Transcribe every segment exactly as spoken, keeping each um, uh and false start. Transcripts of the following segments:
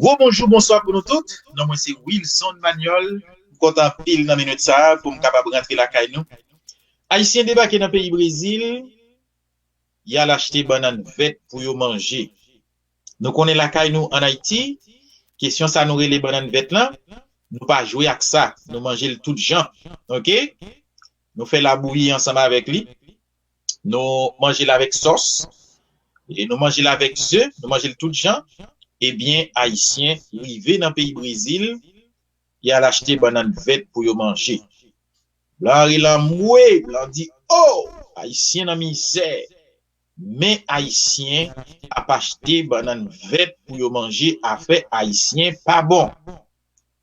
Gwo bonjou, bonswa pou nou tout. Non mwen se Wilson Manuel. M kontan anpil nan minit sa a pou m kapab rantre lakay nou. Ayisyen debake nan peyi Brezil, y al achte bannann vèt pou yo manje. Nou konnen lakay nou ann Ayiti, kesyon sa nou rele bannann vèt lan, nou pa jwe ak sa, nou manje l tout jan, oke? Nou fè labouyi ansanm avèk li, nou manje l avèk sòs, e nou manje l avèk ze, nou manje l tout jan. Ebyen, Ayisyen rive nan peyi Brezil, y al achte bannann vèt pou yo manje. Blan rele anmwe, blan di, "O, Ayisyen nan mizè." Men Ayisyen ap achte bannann vèt pou yo manje, afè Ayisyen pa bon.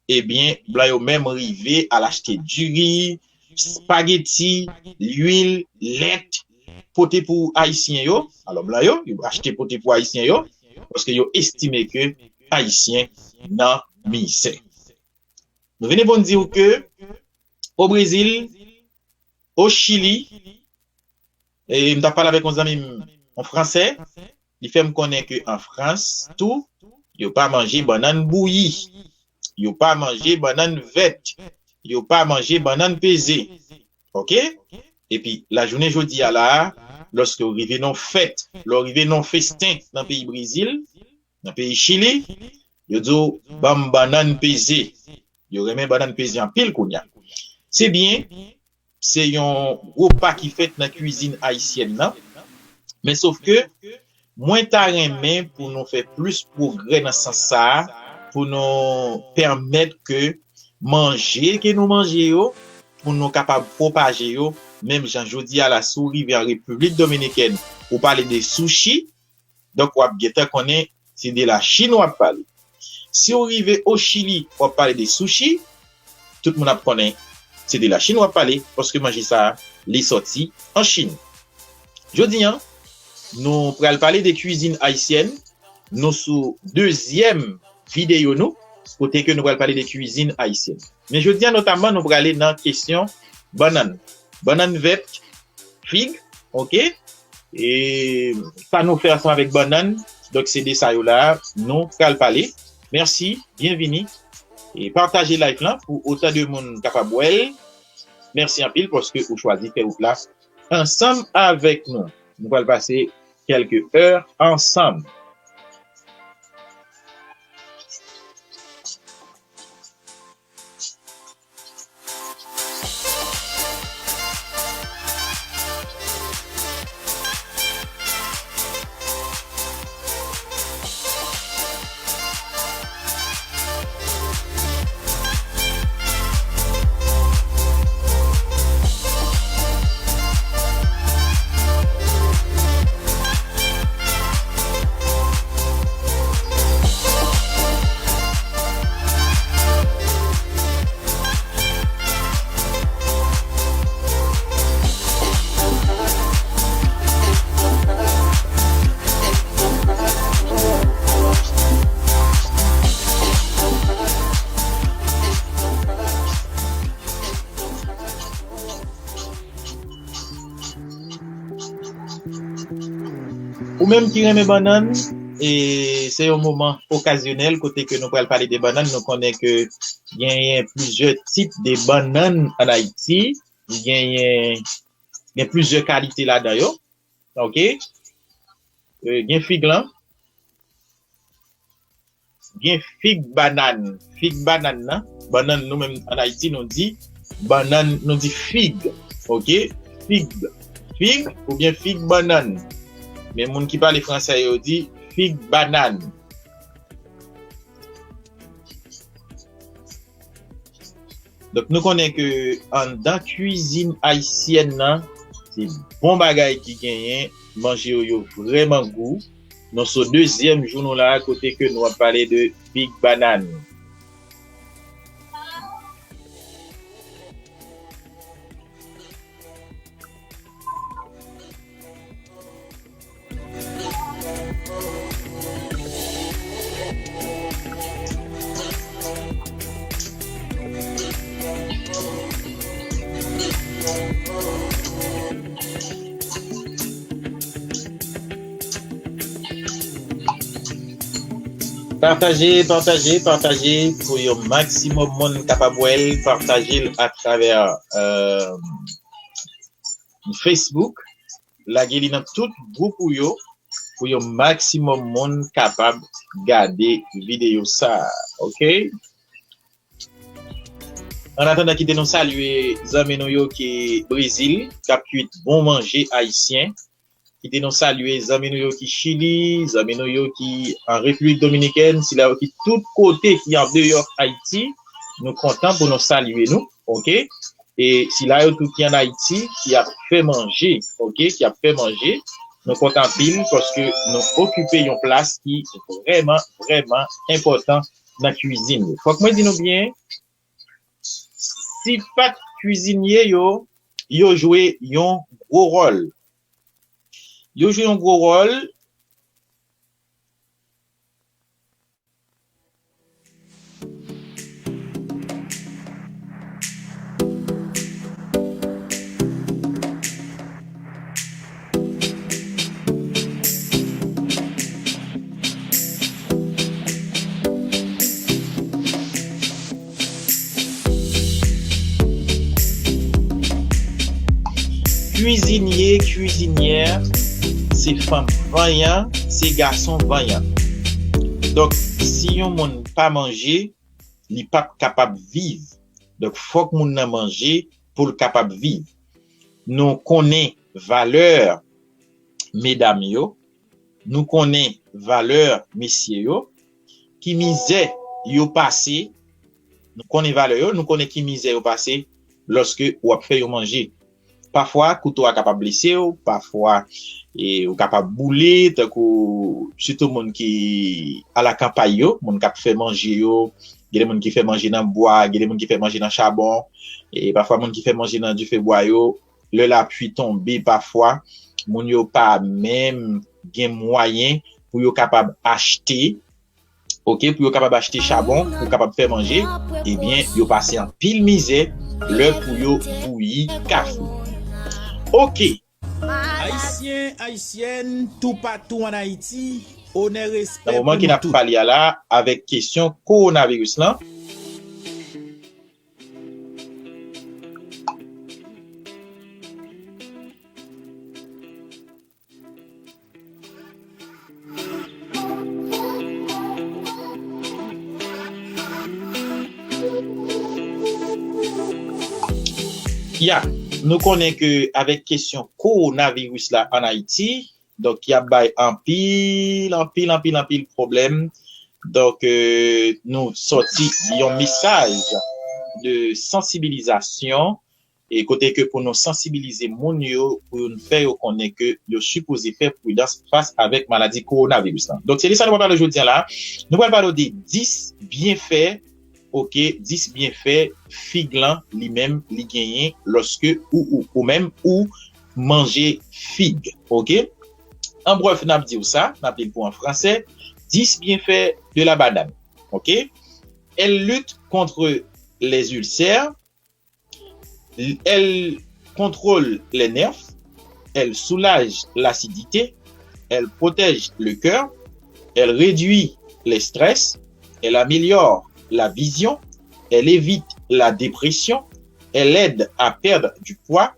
Ebyen, blan yo menm rive al achte diri, espageti, lwil, lèt, pote pou Ayisyen yo. Alò, blan yo, yo achte pote pou Ayisyen yo, paske yo estime ke Ayisyen nan mizè. Nou vini pou n di w ke o Brezil, o Chili, e m t ap pale avèk yon zanmi m, yon Fransè, li fè m konnen ke an Frans tou, yo pa manje bannann bouyi, yo pa manje bannann vèt, yo pa manje bannann peze. Oke? Epi, lajounen jodi a la a, lòske w rive nan yon fèt, lè w rive nan yon festen nan peyi Brezil, nan peyi Chili, yo di w, "Ban m bannann peze." Yo renmen bannann peze anpil kounye a. Se byen, se yon repa ki fèt nan kwizin ayisyèn nan. Men sof ke mwen ta renmen pou nou fè plis pwogrè nan sans sa a, pou nou pèmèt ke manje ke nou manje yo, pou nou kapab pwopaje yo, menm jan jodi a la, si w rive an Repiblik Dominikèn, ou pale de sushi, donk w ap gentan konnen se de Lachin w ap pale. Si w rive o Chili, w ap pale de sushi, tout moun ap konnen se de Lachin w ap pale, paske manje sa a, li sòti an Chin. Jodi a, nou pral pale de kwizin ayisyèn, nou sou dezyèm videyo nou, kote ke nou pral pale de kwizin ayisyèn. Men jodi a, notaman, nou prale nan kesyon bannann. Bannann vèt, fig, oke? E sa nou fè ansanm avèk bannann, donk se de sa yo la, nou pral pale. Mèsi, byenvini. E pataje live lan pou otan de moun kapab wè l. Mèsi anpil paske ou chwazi fè wout la ansanm avèk nou. Nou pral pase kèlke è ansanm. Ou menm ki renmen bannann, e se yon moman okazyonèl kote ke nou pral pale de bannann. Nou konnen ke genyen plizyè tip de bannann ann Ayiti. Genyen, gen plizyè kalite ladan yo. Oke? E, gen fig lan. Gen fig bannann. Fig bannann nan. Bannann nou menm ann Ayiti nou di bannann, nou di fig. Oke? Fig. Fig oubyen fig bannann. Men moun ki pale fransè yo di fig bannann. Donk, nou konnen ke anndan kwizin ayisyèn nan, se bon bagay ki genyen, manje yo, yo vrèman gou. Nou sou dezyèm jou nou la, kote ke nou ap pale de fig bannann. Pataje, pataje, pataje pou yon maksimòm moun kapab wè l. Pataje l atravè, euh, Facebook. Lage li nan tout gwoup ou yo pou yon maksimòm moun kapab gade videyo sa a, oke? Annatandan, kite nou salye zanmi nou yo ki Brezil, k ap kuit bon manje ayisyen. Kite nou salye zanmi nou yo ki Chili, zanmi nou yo ki an Repiblik Dominikèn, sila yo ki tout kote ki andeyò Ayiti, nou kontan pou nou salye nou, oke? E sila yo tou ki ann Ayiti, ki ap fè manje, oke? Ki ap fè manje, nou kontan anpil paske nou okipe yon plas ki vrèman, vrèman enpòtan nan kwizin yo. Fòk mwen di nou byen, si pa t kwizinye yo, yo jwe yon gwo wòl. Yo jwe yon gwo wòl. Kwizinye, kwizinyè, se fanm vanyan, se gason vanyan. Donk, si yon moun pa manje, li p ap kapab viv. Donk, fòk moun nan manje pou l kapab viv. Nou konnen valè medam yo, nou konnen valè mesye yo, ki mizè yo pase, nou konnen valè yo, nou konnen ki mizè yo pase lòske w ap fè yo manje. Pafwa, kouto a kapab blese w, pafwa, e, ou kapab boule, tankou, sitou moun ki alakanpay yo, moun k ap fè manje yo, gen de moun ki fè manje nan bwa, gen de moun ki fè manje nan chabon, e pafwa moun ki fè manje nan dife bwa yo, lè lapli tonbe, pafwa, moun yo pa menm gen mwayen pou yo kapab achte, oke, pou yo kapab achte chabon, pou kapab fè manje, ebyen, yo pase anpil mizè lè pou yo bouyi kafe. Oke. Ayisyen, Ayisyèn, toupatou ann Ayiti, onè, respè pou nou tout. Nan moman ke n ap pale a la, avèk kesyon kowonaviris lan, Ya, nou konnen ke avèk kesyon kowonaviris la ann Ayiti, donk, y ap bay anpil, anpil, anpil, anpil pwoblèm. Donk, euh, nou sòti yon mesaj de sansibilizasyon, e kote ke pou nou sansibilize moun yo, pou nou fè yo konnen ke yo sipoze fè pridans fas avèk maladi kowonaviris lan. Donk, se de sa nou pral pale jodi a la. Nou pral pale de dis byenfè, oke, dis byenfè fig lan li menm li genyen lòske ou, ou, ou menm ou manje fig, oke? An brèf, n ap di w sa, n ap li l pou an fransè, dix bienfaits de la banane, oke? Elle lutte contre les ulcères, elle contrôle les nerfs, elle soulage l'acidité, elle protège le cœur, elle réduit les stress, elle améliore la vision, elle évite la dépression, elle aide à perdre du poids,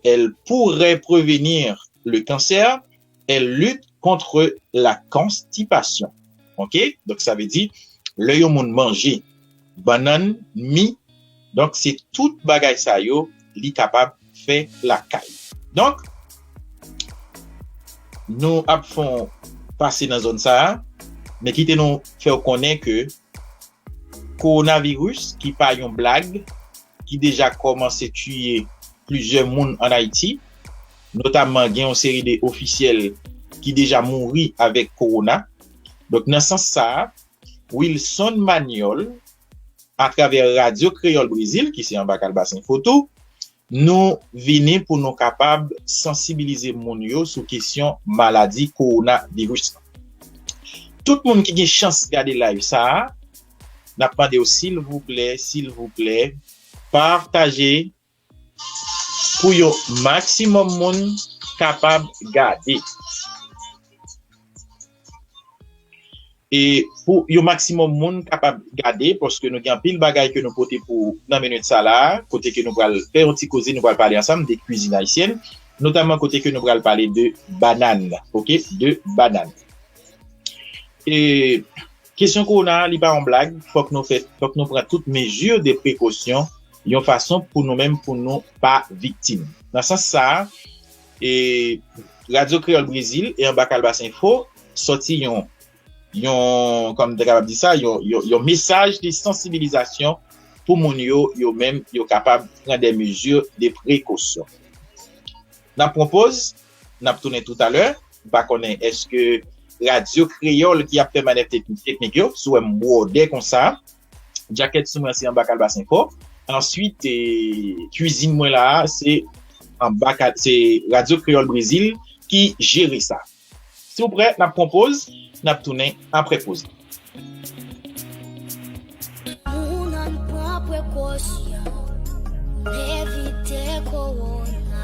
elle pourrait prévenir le cancer, elle lutte contre la constipation. Ok? Donk, sa vle di, lè yon moun manje bannann mi, donk, se tout bagay sa yo li kapab fè lakay. Donk, nou ap fè yon pase nan zòn sa a, men kite nou fè w konnen ke kowonaviris, ki pa yon blag, ki deja kòmanse tiye plizyè moun ann Ayiti, notamman gen yon seri de ofisyèl ki deja mouri avèk kowona. Donk, nan sans sa a, Wilson Magnol, atravè Radyo Kreyòl Brezil, ki se anba Kalbas Enfo tou, nou vini pou nou kapab sansibilize moun yo sou kesyon maladi kowonaviris lan. Tout moun ki gen chans gade live sa a, n ap mande w, silvouplè, silvouplè, pataje pou yon maksimòm moun kapab gade. e pou yon maksimòm moun kapab gade, paske nou gen anpil bagay ke nou pote pou nan minit sa la, kote ke nou pral fè yon ti koze, nou pral pale ansanm de kwizin ayisyèn, notamman kote ke nou pral pale de banann, oke, de banann. E kesyon kowona a, li pa yon blag, fòk nou fè, fòk nou pran tout mezi de prekosyon yon fason pou nou menm, pou nou pa viktim. Nan sans sa a, e Radyo Kreyòl Brezil e Anba Kalbas Enfo sòti yon, yon, kòm m te kapab di sa, yon, yon, yon mesaj de sansibilizasyon pou moun yo, yo menm, yo kapab pran de mezi de prekosyon. N ap pran poz, n ap tounen toutalè. M pa konnen èske Radyo Kreyòl ki ap fè manèv teknik, teknik yo, si w wè m bwòdè konsa. Djakèt sou mwen se Anba Kalbas Enfo. Answit, e, kwizin mwen la a, se Anba Kal-, se Radyo Kreyòl Brezil ki jere sa. Si w prè, n ap pran poz, n ap tounen apre poz la. Moun an pran prekosyon, evite kowona.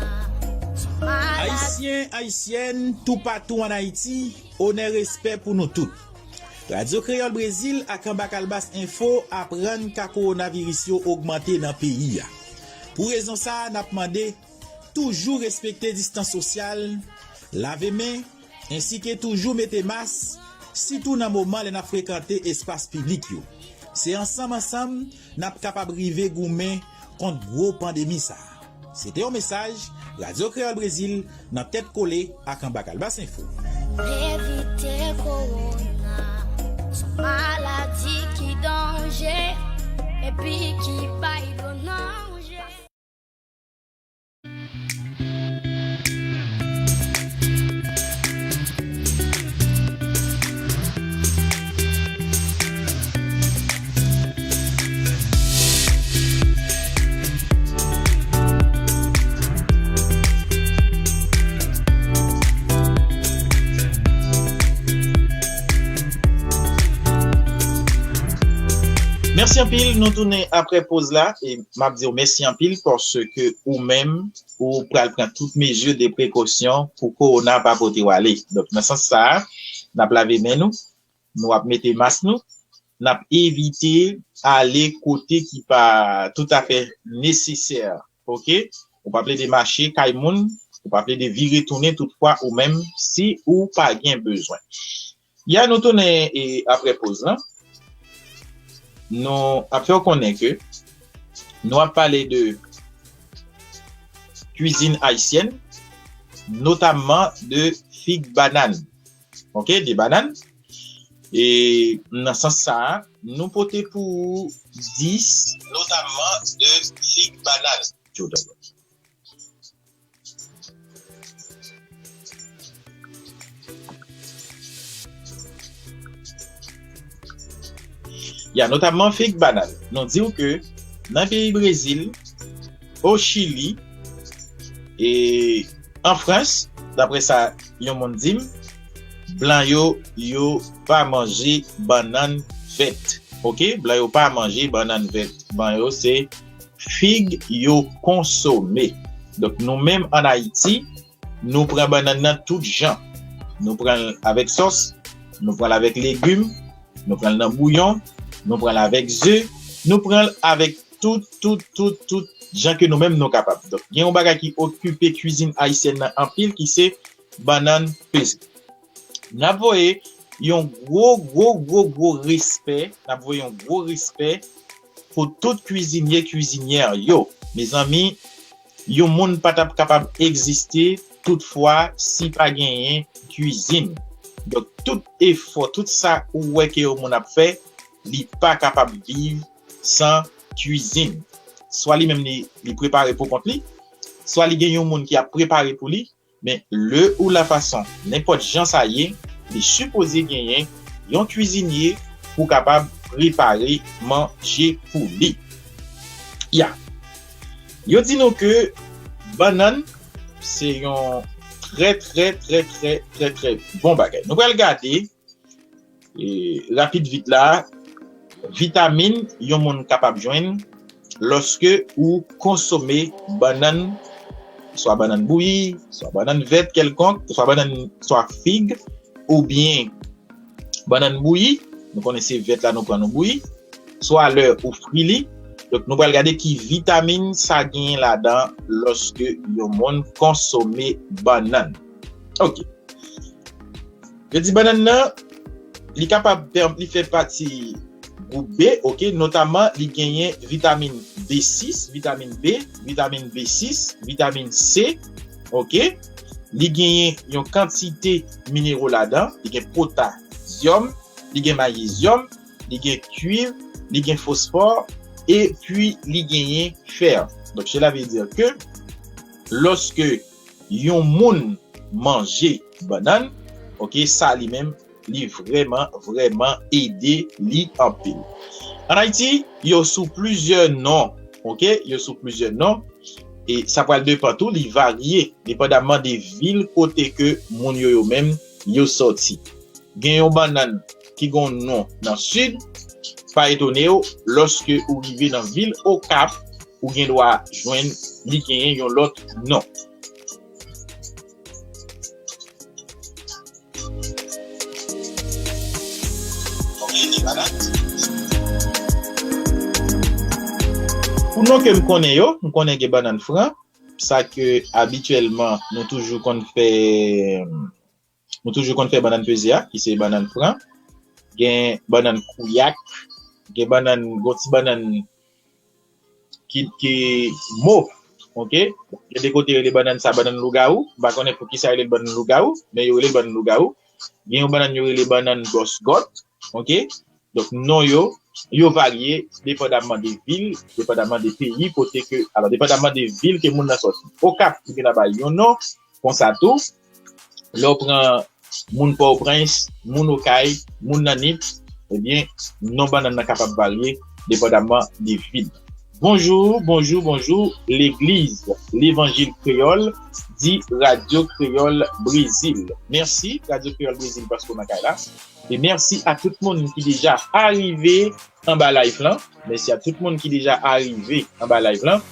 Ayisyen, Ayisyèn, toupatou ann Ayiti, onè, respè pou nou tout. Radyo Kreyòl Brezil ak Anba Kalbas Enfo aprann ka kowonaviris yo ogmante nan peyi a. Pou rezon sa a, n ap mande toujou respekte distans sosyal, lave men, ensi ke toujou mete mas, sitou nan moman lè n ap frekante espas piblik yo. Se ansanm ansanm n ap kapab rive goumen kont gwo pandemi sa a. Se te yon mesaj Radyo Kreyòl Brezil nan tèt kole ak Anba Kalbas Enfo. Evite kowona, se yon maladi ki danje, epi ki bay dlo nan wouje. Mèsi anpil, nou tounen apre poz la, e m ap di w mèsi anpil paske ou menm, ou pral pran tout mezi de prekosyon pou kowona pa pote w ale. Donk, nan sans sa a, n ap lave men nou, nou ap mete mas nou, n ap evite ale kote ki pa toutafè nesesè, oke? Ou pa plede mache kay moun, ou pa plede vire tounen toutfwa ou menm si ou pa gen bezwen. Ya nou tounen e apre poz lan, nou ap fè w konnen ke nou ap pale de kwizin ayisyèn, notamman de fig banann. Oke, de banann. E nan sans sa a, nou pote pou ou dis, notamman de fig banann. Ya, notamman fig banann. Nou di w ke nan peyi Brezil, o Chili, e an Frans, daprè sa yon moun di m, blan yo, yo pa manje bannann vèt. Oke? Blan yo pa manje bannann vèt. Blan yo se fig yo konsome. Donk, nou menm ann Ayiti, nou pran bannann nan tout jan. Nou pran l avèk sòs, nou pran l avèk legim, nou pran l nan bouyon, nou pran l avèk ze, nou pran l avèk tout, tout, tout, tout jan ke nou menm nou kapab. Donk, gen yon bagay ki okipe kwizin ayisyèn nan anpil, ki se bannann peze. N ap voye yon gwo, gwo, gwo, gwo respè, n ap voye yon gwo respè pou tout kwizinye, kwizinyè yo. Mezanmi, yon moun pa t ap kapab egziste toutfwa si pa genyen kwizin. Donk, tout efò, tout sa ou wè ke yon moun ap fè, li pa kapab viv san kwizin. Swa li menm li, li prepare pou kont li, swa li gen yon moun ki ap prepare pou li, men le ou la fason, nenpòt jan sa ye, li sipoze genyen yon kwizinye pou kapab prepare manje pou li. Ya. Yo di nou ke bannann se yon trè, trè, trè, trè, trè, trè bon bagay. Nou pral gade e, rapid vit la, vitamin yon moun kapab jwenn lòske ou konsome bannann, swa bannann bouyi, swa bannann vèt kèlkonk, swa bannann, swa fig, oubyen Bannann bouyi, nou konnen se vèt la nou pran nou bouyi. Swa lè ou fri li. Donk, nou pral gade ki vitamin sa genyen ladan lòske yon moun konsome bannann. Ok. Yo di bannann nan, li kapab pèm-, li fè pati gwoup B, ok, notaman li genyen vitamin B sis, vitamin B, vitamin B sis, vitamin C, ok. Li genyen yon kantite minero ladan, li gen potasyòm, li gen mayezyòm, li gen kwiv, li gen fosfò, epi li genyen fè. Donk, cela veut dire que lòske yon moun manje bannann, ok, sa li menm, li vrèman, vrèman ede li anpil. Ann Ayiti, yo sou plizyè non, ok, yo sou plizyè non, e sa pral depann tou, li varye, depandaman de vil kote ke moun yo, yo menm, yo sòti. Gen yon bannann ki gen yon non nan sid, pa etone w, lòske ou rive nan vil Okap, ou gen dwa jwenn li genyen yon lòt non. Pou non ke m konnen yo, m konnen gen bannann fran, sa ke abityèlman nou toujou konn fè, nou toujou konn fè bannann peze a, ki se bannann fran, gen bannann kouyak, gen bannann, gon ti bannann ki, ki mov, ok? Gen de kote yo rele bannann sa bannann lougawou, m pa konnen pou kisa yo rele l bannann lougawou, men yo rele l bannann lougawou. Gen yon bannann yo rele bannann gòsgòt, ok? Donk, non yo, yo varye depandaman de vil, depandaman de peyi kote ke, alò, depandaman de vil ke moun nan sòti. Okap, nou gentan bay yon non, konsa tou, lè w pran moun Pòtoprens, moun Okay, moun nan Nip, ebyen, non bannann nan kapab varye depandaman de vil. Bonjou, bonjou, bonjou, legliz levanjil kreyòl di Radyo Kreyòl Brezil. Mèsi, Radyo Kreyòl Brezil, paske w nan kay la. E mèsi a tout moun ki deja arive anba live lan. Mèsi a tout moun ki deja arive anba live lan.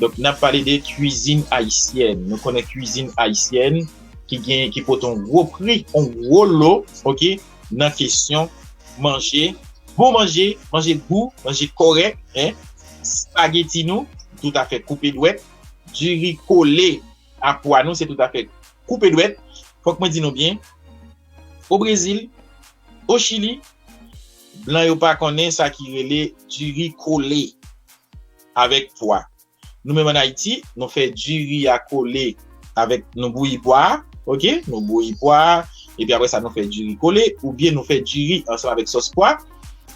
Donk, n ap pale de kwizin ayisyèn. Nou konnen kwizin ayisyèn ki gen, ki pote yon gwo pri, yon gwo lo, ok, nan kesyon manje. Bon manje, manje gou, manje kòrèk, en. Spageti nou, toutafè koupe dwèt. Diri kole a pwa nou, se toutafè koupe dwèt. Fòk mwen di nou byen, o Brezil, o Chili, blan yo pa konnen sa ki rele diri kole avèk pwa. Nou menm ann Ayiti, nou fè diri a kole avèk, nou bouyi pwa a, ok? Nou bouyi pwa a, epi apre sa, nou fè diri kole, oubyen nou fè diri ansanm avèk sòs pwa.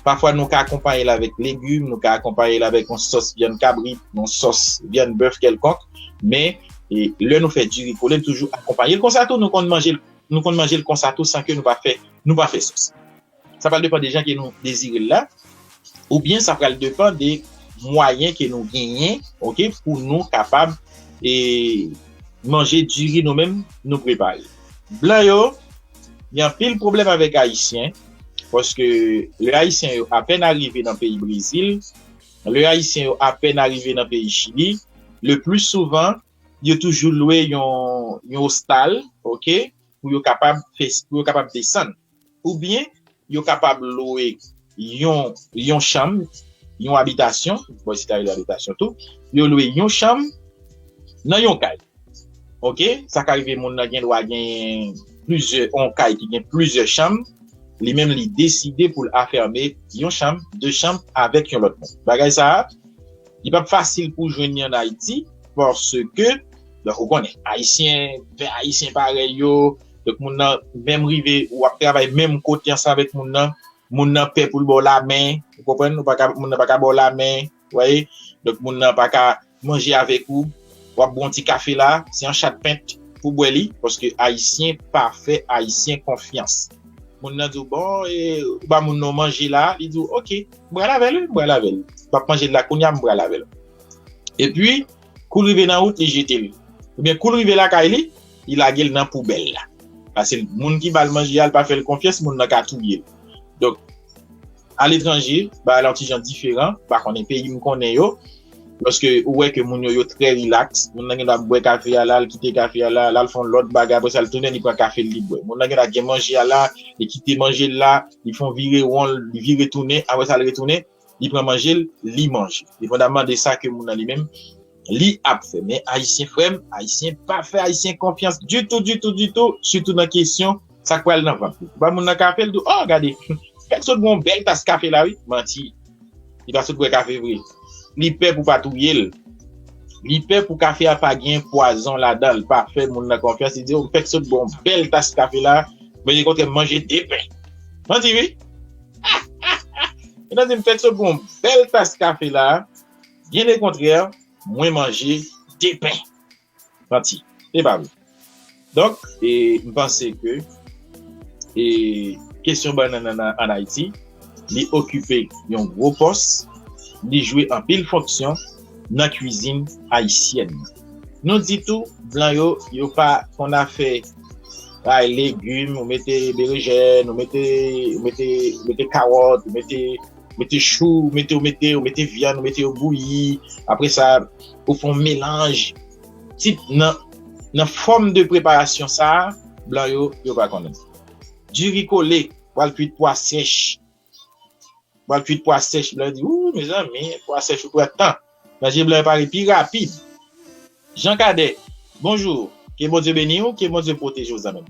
Pafwa, nou ka akonpaye l avèk legim, nou ka akonpaye l avèk yon sòs vyann kabrit, yon sòs vyann bèf kèlkonk. Men, e, lè nou fè diri kole, nou toujou akonpaye l konsa tou, nou konn manje l, nou konn manje l konsa tou, san ke nou pa fè, nou pa fè sòs. Sa pral depann de jan ke nou dezire l la, oubyen sa pral depann de mwayen ke nou genyen, ok, pou nou kapab, e, manje diri nou menm nou prepare. Blan yo, gen anpil pwoblèm avèk Ayisyen, paske lè Ayisyen yo apèn arive nan peyi Brezil, lè Ayisyen yo apèn arive nan peyi Chili, le pli souvan, yo toujou lwe yon, yon ostal, ok, pou yo kapab fè, pou yo kapab desann. Oubyen, yo kapab lwe yon, yon chanm, yon abitasyon, bon, isit yo rele abitasyon tou, yo lwe yon chanm nan yon kay. Ok, sa ka rive moun nan gen dwa gen plizyè, yon kay ki gen plizyè chanm, li menm li deside pou l afème yon chanm, de chanm avèk yon lòt moun. Bagay sa a, li p ap fasil pou jwenn li ann Ayiti, paske, donk, ou konnen, Ayisyen, fè Ayisyen parèy yo, donk, moun nan menm rive, w ap travay menm kote ansanm avèk moun nan, moun nan pè pou l ba w lamen, ou konprann, ou pa ka, moun nan pa ka ba w lamen, w wè, donk, moun nan pa ka manje avèk ou, w ap bwè yon ti kafe la, se yon chat pent pou bwè li, paske Ayisyen pa fè Ayisyen konfyans. Moun nan di w, bon, e, ou ba moun nan w manje la, li di w, ok, m pral avè l, wi, m pral avè l. M ap manje l la kounye a, m pral avè l. Epi, kou l rive nan wout, li jete l. Oubyen kou l rive lakay li, li lage l nan poubèl la. Paske moun ki ba l manje a, l pa fè l konfyans, moun nan ka touye l. Donk, aletranje, bagay la yon ti jan diferan, m pa konnen peyi m konnen yo, Lòske ou wè ke moun yo, yo trè rilaks, moun nan gen dwa bwè kafe a la, l kite kafe a la, l al fè yon lòt bagay, apre sa l tounen, li pran kafe l, li bwè. Moun nan gen dwa gen manje a la, li kite manje l la, li fè yon vire won, li vire tounen, apre sa l retounen, li pran manje l, li manje. Depandamman de sa ke moun nan li menm, li ap fè. Men Ayisyen, frè m, Ayisyen pa fè Ayisyen konfyans ditou, ditou, ditou, sitou nan kesyon sa k pral nan vant li. Ou ba moun nan kafe, l di w, "Oh, gade, fèk sot bwè yon bèl tas kafe la, wi." Manti. Li pa sot bwè kafe vre. Li pè pou pa touye l. Li pè pou kafe a pa gen pwazon ladan l, pa fè moun nan konfyans. Li di, "Oh, m fèk sot bwè yon bèl tas kafe la, men li kontre m manje de pen." Manti, wi. Li nan di, "M fèk sot bwè yon bèl tas kafe la, byen le kontrè, mwen manje de pen." Manti. E pa vre. Donk, e, m panse ke, e, kesyon bannann nan ann Ayiti, li okipe yon gwo pòs, li jwe anpil fonksyon nan kwizin ayisyèn. Nou di tou, blan yo, yo pa konn afè bay legim, ou mete berejèn, ou mete, ou mete, ou mete kawòt, ou mete, ou mete chou, ou mete, ou mete, ou mete vyann, ou mete yo bouyi. Apre sa, ou fè yon melanj. Ti, nan, nan fòm de preparasyon sa a, blan yo, yo pa konnen. Diri kole, pral kwit pwa sèch. Pral kwit pwa sèch, blan yo di, "Ou, mezanmi, pwa sèch ou pran tan." Manje blan yo pare pi rapid. Jean Cadet, bonjou. Ke Bondye beni w, ke Bondye pwoteje w, zanmi m.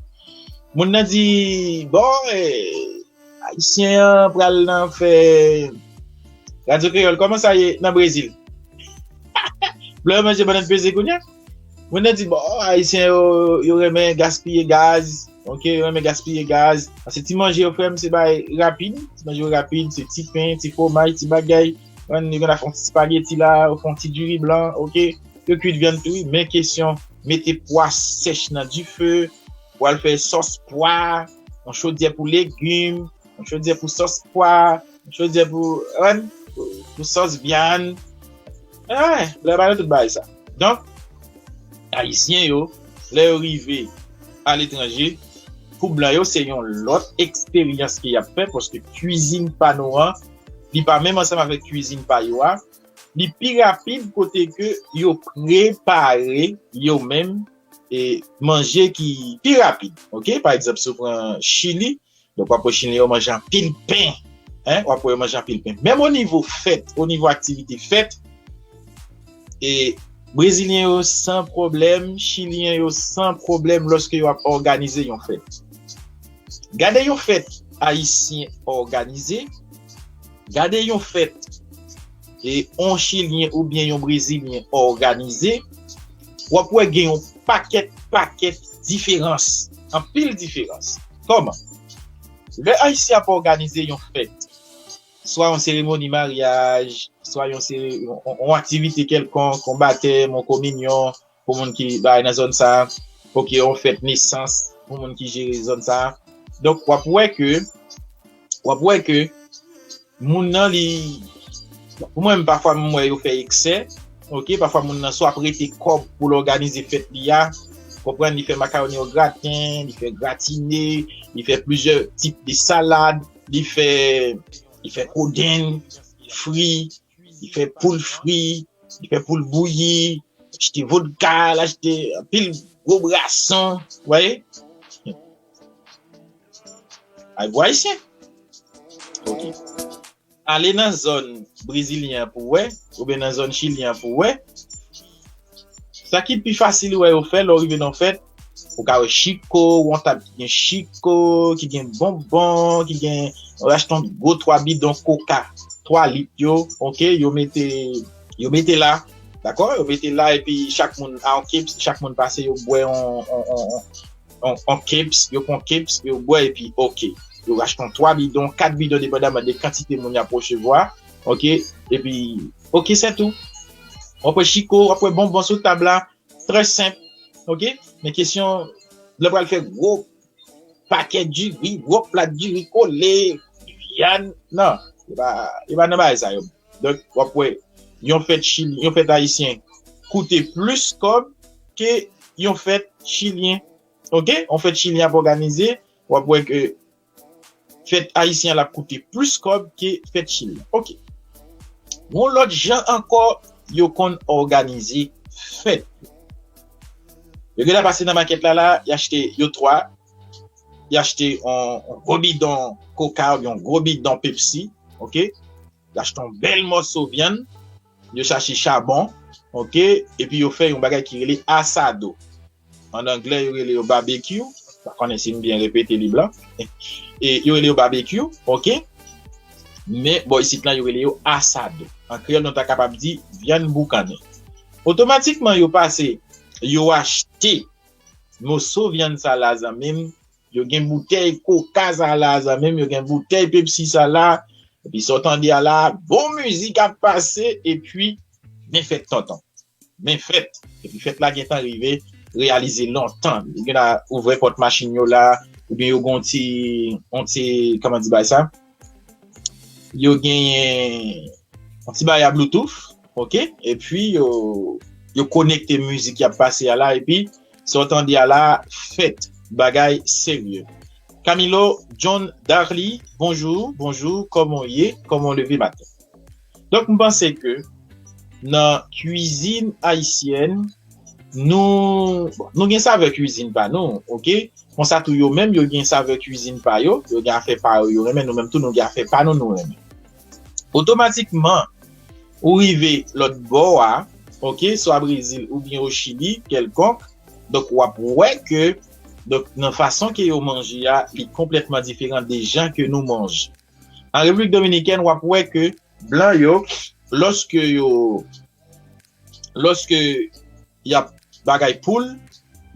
Moun nan di, "Bon, eh, Ayisyen an pral nan fè Radyo Kreyòl, kòman sa ye nan Brezil?" Blan yo manje bannann peze kounye a. Moun nan di, "Bon, Ayisyen yo, yo renmen gaspiye gaz. Ok, yo renmen gaspiye gaz. Paske ti manje yo, frè m, se bagay rapid. Ti manje yo rapid, se ti pen, ti fwomaj, ti bagay. Yo konn fè yon ti spageti la, yo fè yon ti diri blan, ok. Yo kwit vyann tou, wi. Men kesyon, mete pwa sèch nan dife, pral fè sòs pwa, yon chodyè pou legim, yon chodyè pou sòs pwa, yon chodyè pou, pou, pou sòs vyann. Eh, blan yo pa nan tout bagay sa. Donk, Ayisyen yo, lè yo rive aletranje, pou blan yo, se yon lòt eksperyans ke y ap fè, paske kwizin pa nou an, li pa menm ansanm avèk kwizin pa yo a, li pi rapid kote ke yo prepare yo menm e manje ki pi rapid. Ok? Pa egzanp, si w pran Chili, donk w ap wè Chilyen yo manje anpil pen. Hein? W ap wè yo manje anpil pen. Menm o nivo fèt, o nivo aktivite fèt, e Brezilyen yo san pwoblèm, Chilyen yo san pwoblèm lòske yo ap òganize yon fèt. Gade yon fèt ayisyen òganize, gade yon fèt e yon Chilyen oubyen yon Brezilyen òganize, w ap wè gen yon pakèt, pakèt diferans, anpil diferans. Kòman? Lè Ayisyen ap òganize yon fèt, swa yon seremoni maryaj, swa yon sere-, yon, yon, yon aktivite kèlkonk, yon batèm, yon kominyon, pou moun ki bay nan zòn sa, ok, yon fèt nesans, pou moun ki jere zòn sa. Donk, w ap wè ke, w ap wè ke moun nan li, pou mwen, pafwa, m wè yo fè eksè, ok, pafwa, moun nan swa prete kòb pou l òganize fèt li a, konprann, li fè makawoni o graten, li fè gratine, li fè plizyè tip de salad, li fè, li fè kodenn fri, li fè poul fri, li fè poul bouyi, achte vodka, l achte anpil gwo brason, w wè? Ay, bwa ayisyen. Ok. Ale nan zòn brezilyen an pou wè, oubyen nan zòn chilyen an pou wè. Sa ki pi fasil wè yo fè lè w rive nan fèt, ou ka wè chiko, yon tab ki gen chiko, ki gen bonbon, ki gen, yo achte yon gwo twa bidon koka, twa lit yo, ok, yo mete, yo mete la, dakò? Yo mete la epi chak moun a yon keps, chak moun pase yo bwè yon, yon, yon, yon, yon keps, yo pran keps, yo bwè epi ok. Yo achte yon twa bidon, kat bidon depandaman de kantite moun y ap resevwa, ok? Epi, ok, se tou. W ap wè chiko, w ap wè bonbon sou tab la, trè senp, ok? Men kesyon, lè pral fè gwo pakèt diri, gwo plat diri kole, vyann, non, yo pa, yo pa nan bagay sa yo. Donk, w ap wè, yon fèt chili, yon fèt ayisyen koute plis kòb ke yon fèt chilyen. Ok? Yon fèt chilyen ap òganize, w ap wè ke fèt ayisyen an l ap koute plis kòb ke fèt chilyen. Ok. Yon lòt jan ankò, yo konn òganize fèt. Yo genlè pase nan makèt la, la, y achte yo twa, y achte yon, yon gwo bidon Coca oubyen yon gwo bidon Pepsi, oke? Y achte yon bèl mòso vyann, yo chache chabon, oke? Epi yo fè yon bagay ki rele asado. An anglè, yo rele yo babekyou. Pa konnen si m byen repete li blan. E yo rele yo babekyou, oke? Men bò isit la, yo rele yo asado. An kreyòl, nou ta kapab di vyann boukannen. Otomatikman, yo pase, yo achte moso vyann sa la, zanmi m. Yo gen boutèy koka sa la, zanmi m. Yo gen boutèy pepsi sa la. Epi sa w tande a la, bon mizik ap pase, epi men fèt tonton. Men fèt. Epi fèt la gentan rive reyalize lontan. Yo gentan ouvè pòt machin yo la, oubyen yo gen yon ti, yon ti, kòman di bay sa? Yo genyen yon ti bagay a Bluetooth, oke? Epi yo, yo konekte mizik y ap pase a la, epi sa w tande a la, fèt, bagay serye. Camilo John Darly, bonjou, bonjou, kòman w ye? Kòman w leve maten? Donk, m panse ke nan kwizin ayisyèn, nou, bon, nou gen savè kwizin pa nou, oke? Konsa tou yo menm, yo gen savè kwizin pa yo, yo gen afè pa yo, yo renmen, nou menm tou, nou gen afè pa nou, nou renmen. Otomatikman, ou rive lòt bò a, oke, swa Brezil oubyen o Chili, kèlkonk, donk w ap wè ke, donk nan fason ke yo manje a, li konplètman diferan de jan ke nou manje. An Repiblik Dominikèn, w ap wè ke blan yo, lòske yo, lòske y ap bagay poul,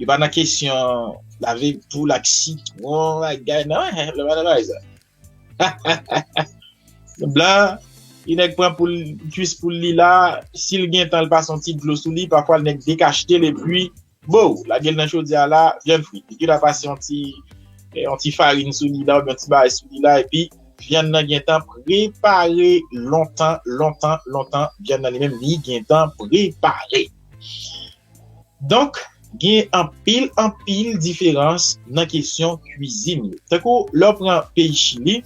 yo pa nan kesyon lave poul ak sitwon, bagay, non, lè pa nan bagay sa. Blan, li nèk pran poul, kwis poul li la, si l gen tan, l pase yon ti dlo sou li, pafwa l nèk dekachte l, epi, bo, lage l nan chodyè a la, vyann fri. Li gentan pase yon ti, eh, yon ti farin sou li la, oubyen yon ti bagay sou li la, epi vyann nan gentan prepare lontan, lontan, lontan. Vyann nan li menm, li gentan prepare. Donk, gen anpil, anpil diferans nan kesyon kwizin yo. Tankou lè w pran peyi Chili,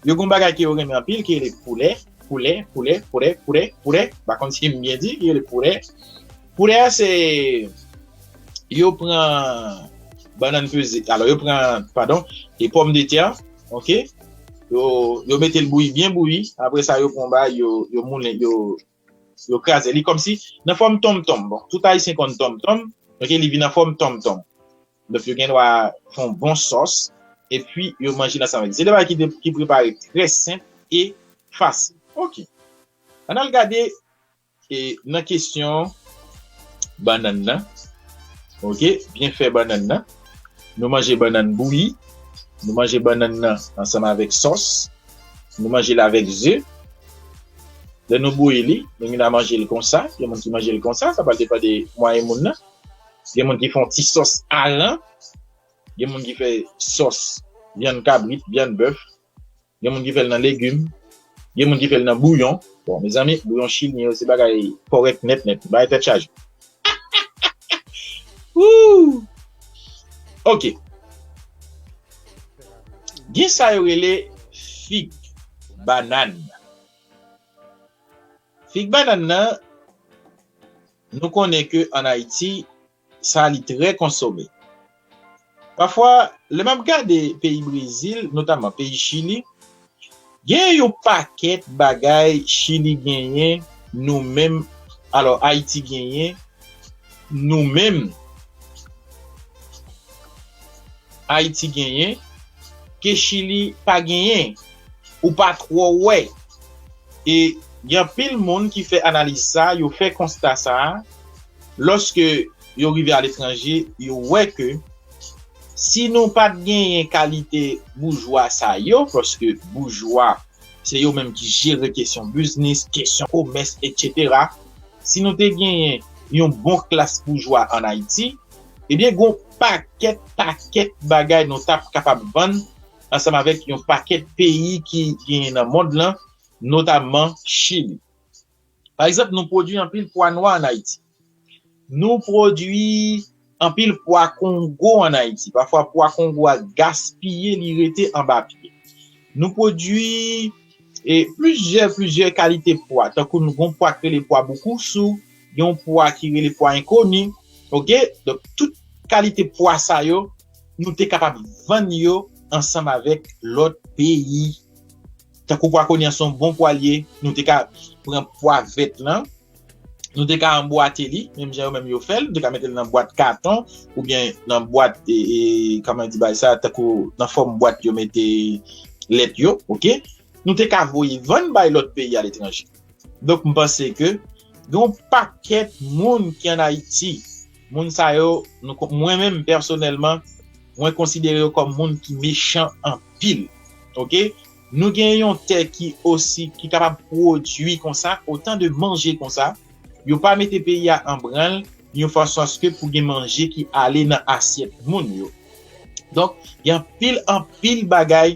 yo gen yon bagay ke yo renmen anpil, ki rele poulè, poulè, poulè, poulè, poulè, poulè. Pa konn si m byen di, ki rele poulè. Poulè a se, yo pran bannann peze, alò yo pran, padon, e pòmdetè, oke? Yo, yo mete l bouyi, byen bouyi. Apre sa, yo pran yon bagay, yo, yo moulen, yo, yo kraze. Li kòmsi nan fòm tonmtonm. Bon, tout Ayisyen konn tonmtonm. Oke, li vin nan fòm tonmtonm. Donk, yo gen dwa fè yon bon sòs. Epi, yo manje l ansanm. Se de bagay ki, de, ki prepare trè senp e fasil. Oke. Ann al gade e nan kesyon bannann nan. Oke, byenfè bannann nan. Nou manje bannann bouyi. Nou manje bannann nan ansanm avèk sòs. Nou manje l avèk ze. Lè nou bouyi li, nou vin a manje l konsa. Gen moun ki manje l konsa, sa pral depann de mwayen moun nan. Gen moun ki fè yon ti sòs aran. Gen moun ki fè sòs vyann kabrit, vyann bèf. Gen moun ki fè l nan legim. Gen moun ki fè l nan bouyon. Bon, mezanmi, bouyon chilyen yo, se bagay kòrèk nèt nèt. Bagay tèt chaje. Woo! Oke. Gen sa yo rele fig bannann. Fig bannann nan, nou konnen ke ann Ayiti, sa li trè konsome. Pafwa, lè m ap gade peyi Brezil, notaman peyi Chili, gen yon pakèt bagay Chili genyen, nou menm, alò, Ayiti genyen, nou menm, Ayiti genyen, ke Chili pa genyen, ou pa twò wè. E gen anpil moun ki fè analiz sa, yo fè konsta sa, lòske yo rive aletranje, yo wè ke si nou pa t genyen kalite boujwa sa yo, paske boujwa, se yo menm ki jere kesyon biznis, kesyon komès, etsetera. Si nou te genyen yon bon klas boujwa ann Ayiti, ebyen, gen yon pakèt, pakèt bagay nou t ap kapab vann ansanm avèk yon pakèt peyi ki genyen nan mond lan, notaman Chili. Pa egzanp, nou pwodui anpil pwa nwa ann Ayiti. Nou pwodui anpil pwa Kongo ann Ayiti. Pafwa, pwa Kongo a gaspiye, li rete anba pye. Nou pwodui e plizyè, plizyè kalite pwa, tankou nou gen yon pwa ki rele pwa boukousou, gen yon pwa ki rele pwa enkoni, oke? Donk, tout kalite pwa sa yo, nou te kapab vann yo ansanm avèk lòt peyi. Tankou pwa koni an se yon bon pwa l ye, nou te ka pran pwa vèt lan, nou te ka anbwate li, menm jan yo menm yo fè l, nou te ka mete l nan bwat katon, oubyen nan bwat, e, e, kòman di bagay sa, tankou nan fòm bwat yo mete lèt yo, oke? Nou te ka voye vann bay lòt peyi aletranje. Donk, m panse ke gen yon pakèt moun ki ann Ayiti. Moun sa yo, nou, mwen menm, pèsonèlman, mwen konsidere yo kòm moun ki mechan anpil. Oke? Nou gen yon tè ki osi, ki kapab pwodui konsa, otan de manje konsa. Yo pa mete peyi a an branl, yon fason aske pou gen manje ki ale nan asyèt moun yo. Donk, gen anpil, anpil bagay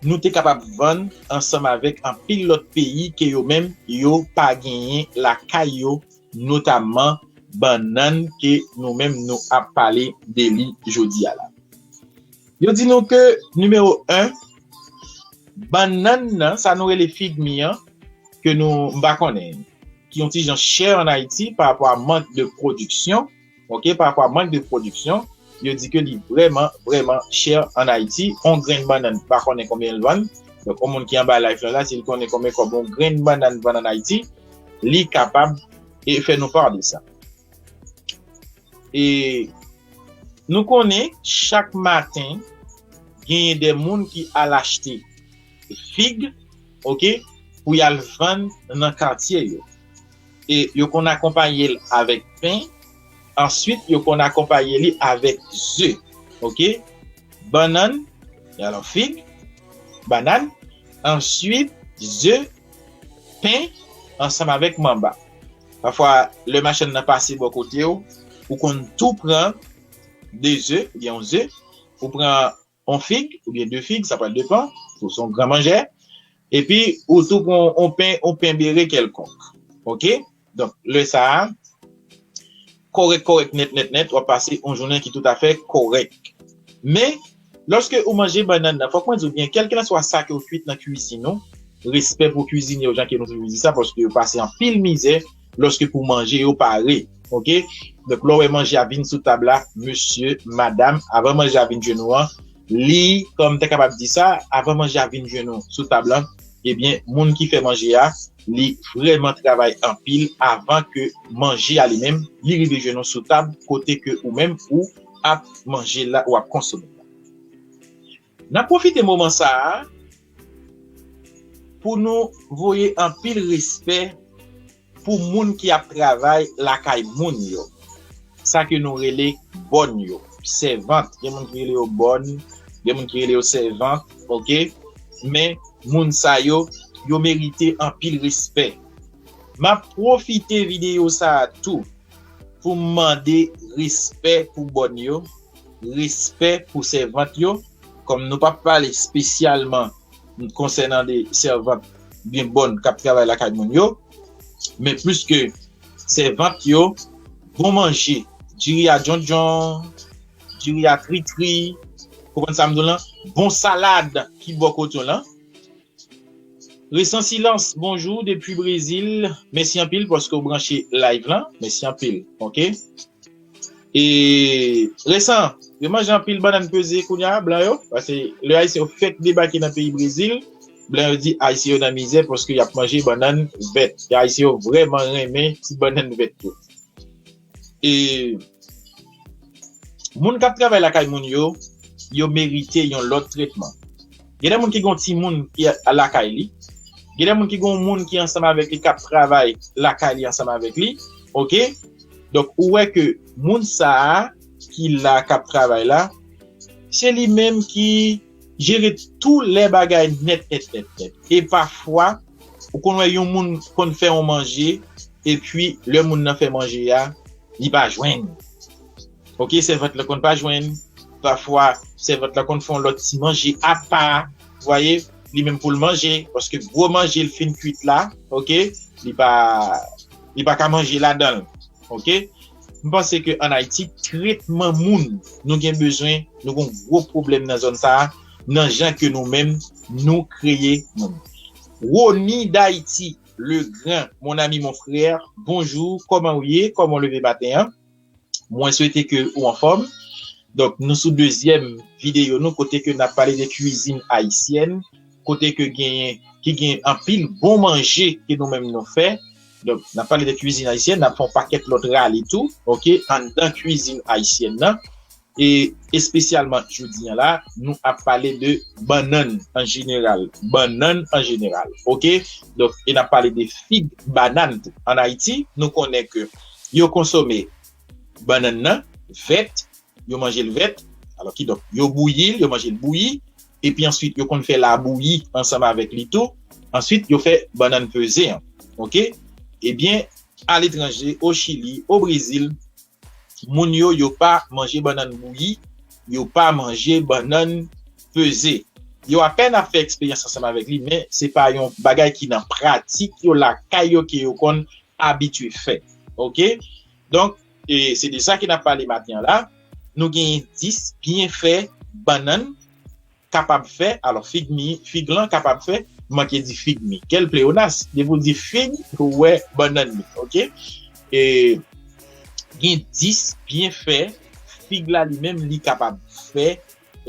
nou te kapab vann ansanm avèk anpil lòt peyi ke yo menm yo pa genyen lakay yo, notamman bannann ke nou menm nou ap pale de li jodi a la. Yo di nou ke nimewo en, bannann nan, sa nou rele fig mi an, ke nou, m pa konnen, ki yon ti jan chè ann Ayiti pa rapò a mank de pwodiksyon, oke, pa rapò a mank de pwodiksyon, yo di ke li vrèman, vrèman chè ann Ayiti. On grenn bannann, pa konnen konbyen l vann. Donk, on moun ki anba live la, la, si l konnen konbyen kòb on grenn bannann vann ann Ayiti, li kapab e fè nou pa de sa. E nou konnen, chak maten, genyen de moun ki al achte fig, oke, pou y al vann nan katye yo. E yo konn akonpaye l avèk pen, answit, yo konn akonpaye li avèk ze, oke? Bannann, alò fig, bannann, answit, ze, pen, ansanm avèk manba. Pafwa, lè machann nan pase bò kote w, ou konn tou pran de ze, oubyen yon ze, ou pran on fig, oubyen de fig, sa pral depan, ou se yon gran manjè, epi ou tou pran on pen, on pen bere kèlkonk. Oke? Donk, lè sa a, kòrèk, kòrèk, nèt, nèt, nèt, w ap pase on jounen ki toutafè kòrèk. Men, lòske ou manje bannann nan, fòk mwen di w byen, kèlkelanswa sa ke w kwit nan kwizin ou, respè pou kwizine yo, jan ke nou toujou di sa, paske yo pase anpil mizè lòske pou manje yo pare. Oke? Donk, lè w wè manje a vin sou tab la, mesye, madanm, avan manje a vin jwenn ou an, li, kòm m ta kapab di sa, avan manje a vin jwenn ou sou tab la, ebyen, moun ki fè manje a, li vrèman travay anpil avan ke manje a li menm, li rive jwenn ou sou tab, kote ke ou menm ou ap manje la, ou ap konsome la. N ap pwofite moman sa a pou nou voye anpil respè pou moun ki ap travay lakay moun yo. Sa ke nou rele bòn yo, sèvant. Gen moun ki rele yo bòn, gen moun ki rele yo sèvant, oke? Men moun sa yo, yo merite anpil respè. M ap pwofite videyo sa a tou pou m mande respè pou bòn yo, respè pou sèvant yo, kòm nou p ap pale espesyalman konsènan de sèvant byen bòn k ap travay lakay moun yo, men plis ke sèvant yo, bon manje, diri a djondjon, diri a tritri, konprann sa m di w lan, bon salad ki bò kote w lan. Resan Silans, bonjou depi Brezil. Mèsi anpil paske w branche live lan. Mèsi anpil. Oke. E Resan, yo manje anpil bannann peze kounye a, blan yo. Paske lè Ayisyen yo fèk debake nan peyi Brezil, blan yo di Ayisyen yo nan mizè paske y ap manje bannann vèt. E Ayisyen yo vrèman renmen ti bannann vèt yo. E moun k ap travay lakay moun yo, yo merite yon lòt tretman. Gen de moun ki gen yon timoun ki a-, lakay li. Gen de moun ki gen yon moun ki ansanm avèk li, k ap travay lakay li ansanm avèk li. Oke? Donk, ou wè ke moun sa a ki la, k ap travay la, se li menm ki jere tou lè bagay nèt, nèt, nèt, nèt. E pafwa, ou konn wè yon moun konn fè yon manje, epi lè moun nan fè manje a, li pa jwenn. Oke, sèvant lan konn pa jwenn. Pafwa, sèvant lan konn fè yon lòt ti manje apa, vwaye, li menm pou l manje, paske gwo manje l fin kwit la, oke, li pa, li pa ka manje ladan l, oke. M panse ke ann Ayiti, tretman moun, nou gen bezwen, nou gen gwo pwoblèm nan zòn sa a, nan jan ke nou menm, nou kreye moun. Rony d'Haïti, le grand, mon ami, mon frère, bonjou, kòman w ye? Kòman w leve maten an? Mwen swete ke ou anfòm. Donk, nou sou dezyèm videyo nou, kote ke n ap pale de kwizin ayisyèn, kote ke genyen, ki gen anpil bon manje ke nou menm nou fè. Donk, n ap pale de kwizin ayisyèn, n ap fè yon pakèt lòt rale tou, oke, anndan kwizin ayisyèn nan. E espesyalman jodi a la, nou ap pale de bannann an jeneral. Bannann an jeneral, oke? Donk, e n ap pale de fig, banann tou. Ann Ayiti, nou konnen ke yo konsome bannann nan vèt, yo manje l vèt. Alò, kidonk, yo bouyi l, yo manje l bouyi. Epi answit, yo konn fè labouyi ansanm avèk li tou. Answit, yo fè bannann peze an. Oke? Ebyen, aletranje, o Chili, o Brezil, moun yo, yo pa manje bannann bouyi, yo pa manje bannann peze. Yo apèn ap fè eksperyans ansanm avèk li, men se pa yon bagay ki nan pratik yo lakay yo ke yo konn abitye fè. Oke? Donk, e se de sa ke n ap pale maten an la. Nou genyen dis byenfè bannann kapab fè. Alò, fig mi, fig lan kapab fè, m manke di fig mi. Kèl pleyonas, depi w di fig, ou wè bannann mi, oke? E gen dis byenfè fig la li menm li kapab fè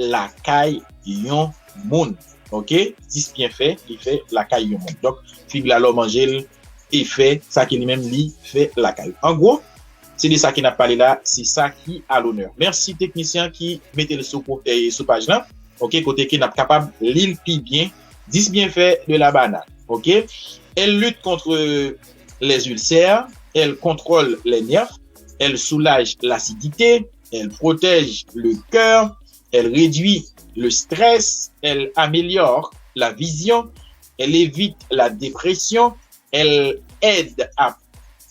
lakay yon moun, oke? Dis byenfè li fè lakay yon moun. Donk, fig la lè w manje l, e fè sa ke li menm li fè lakay ou. An gwo, se de sa ke n ap pale la, se sa ki a lonè. Mèsi teknisyen ki mete l sou, e, sou paj lan, oke, kote ke n ap kapab li l pi byen. Dis byenfè de la banane, oke? Elle lutte contre les ulcères, elle contrôle les nerfs, elle soulage l'acidité, elle protège le cœur, elle réduit le stress, elle améliore la vision, elle évite la dépression, elle aide à,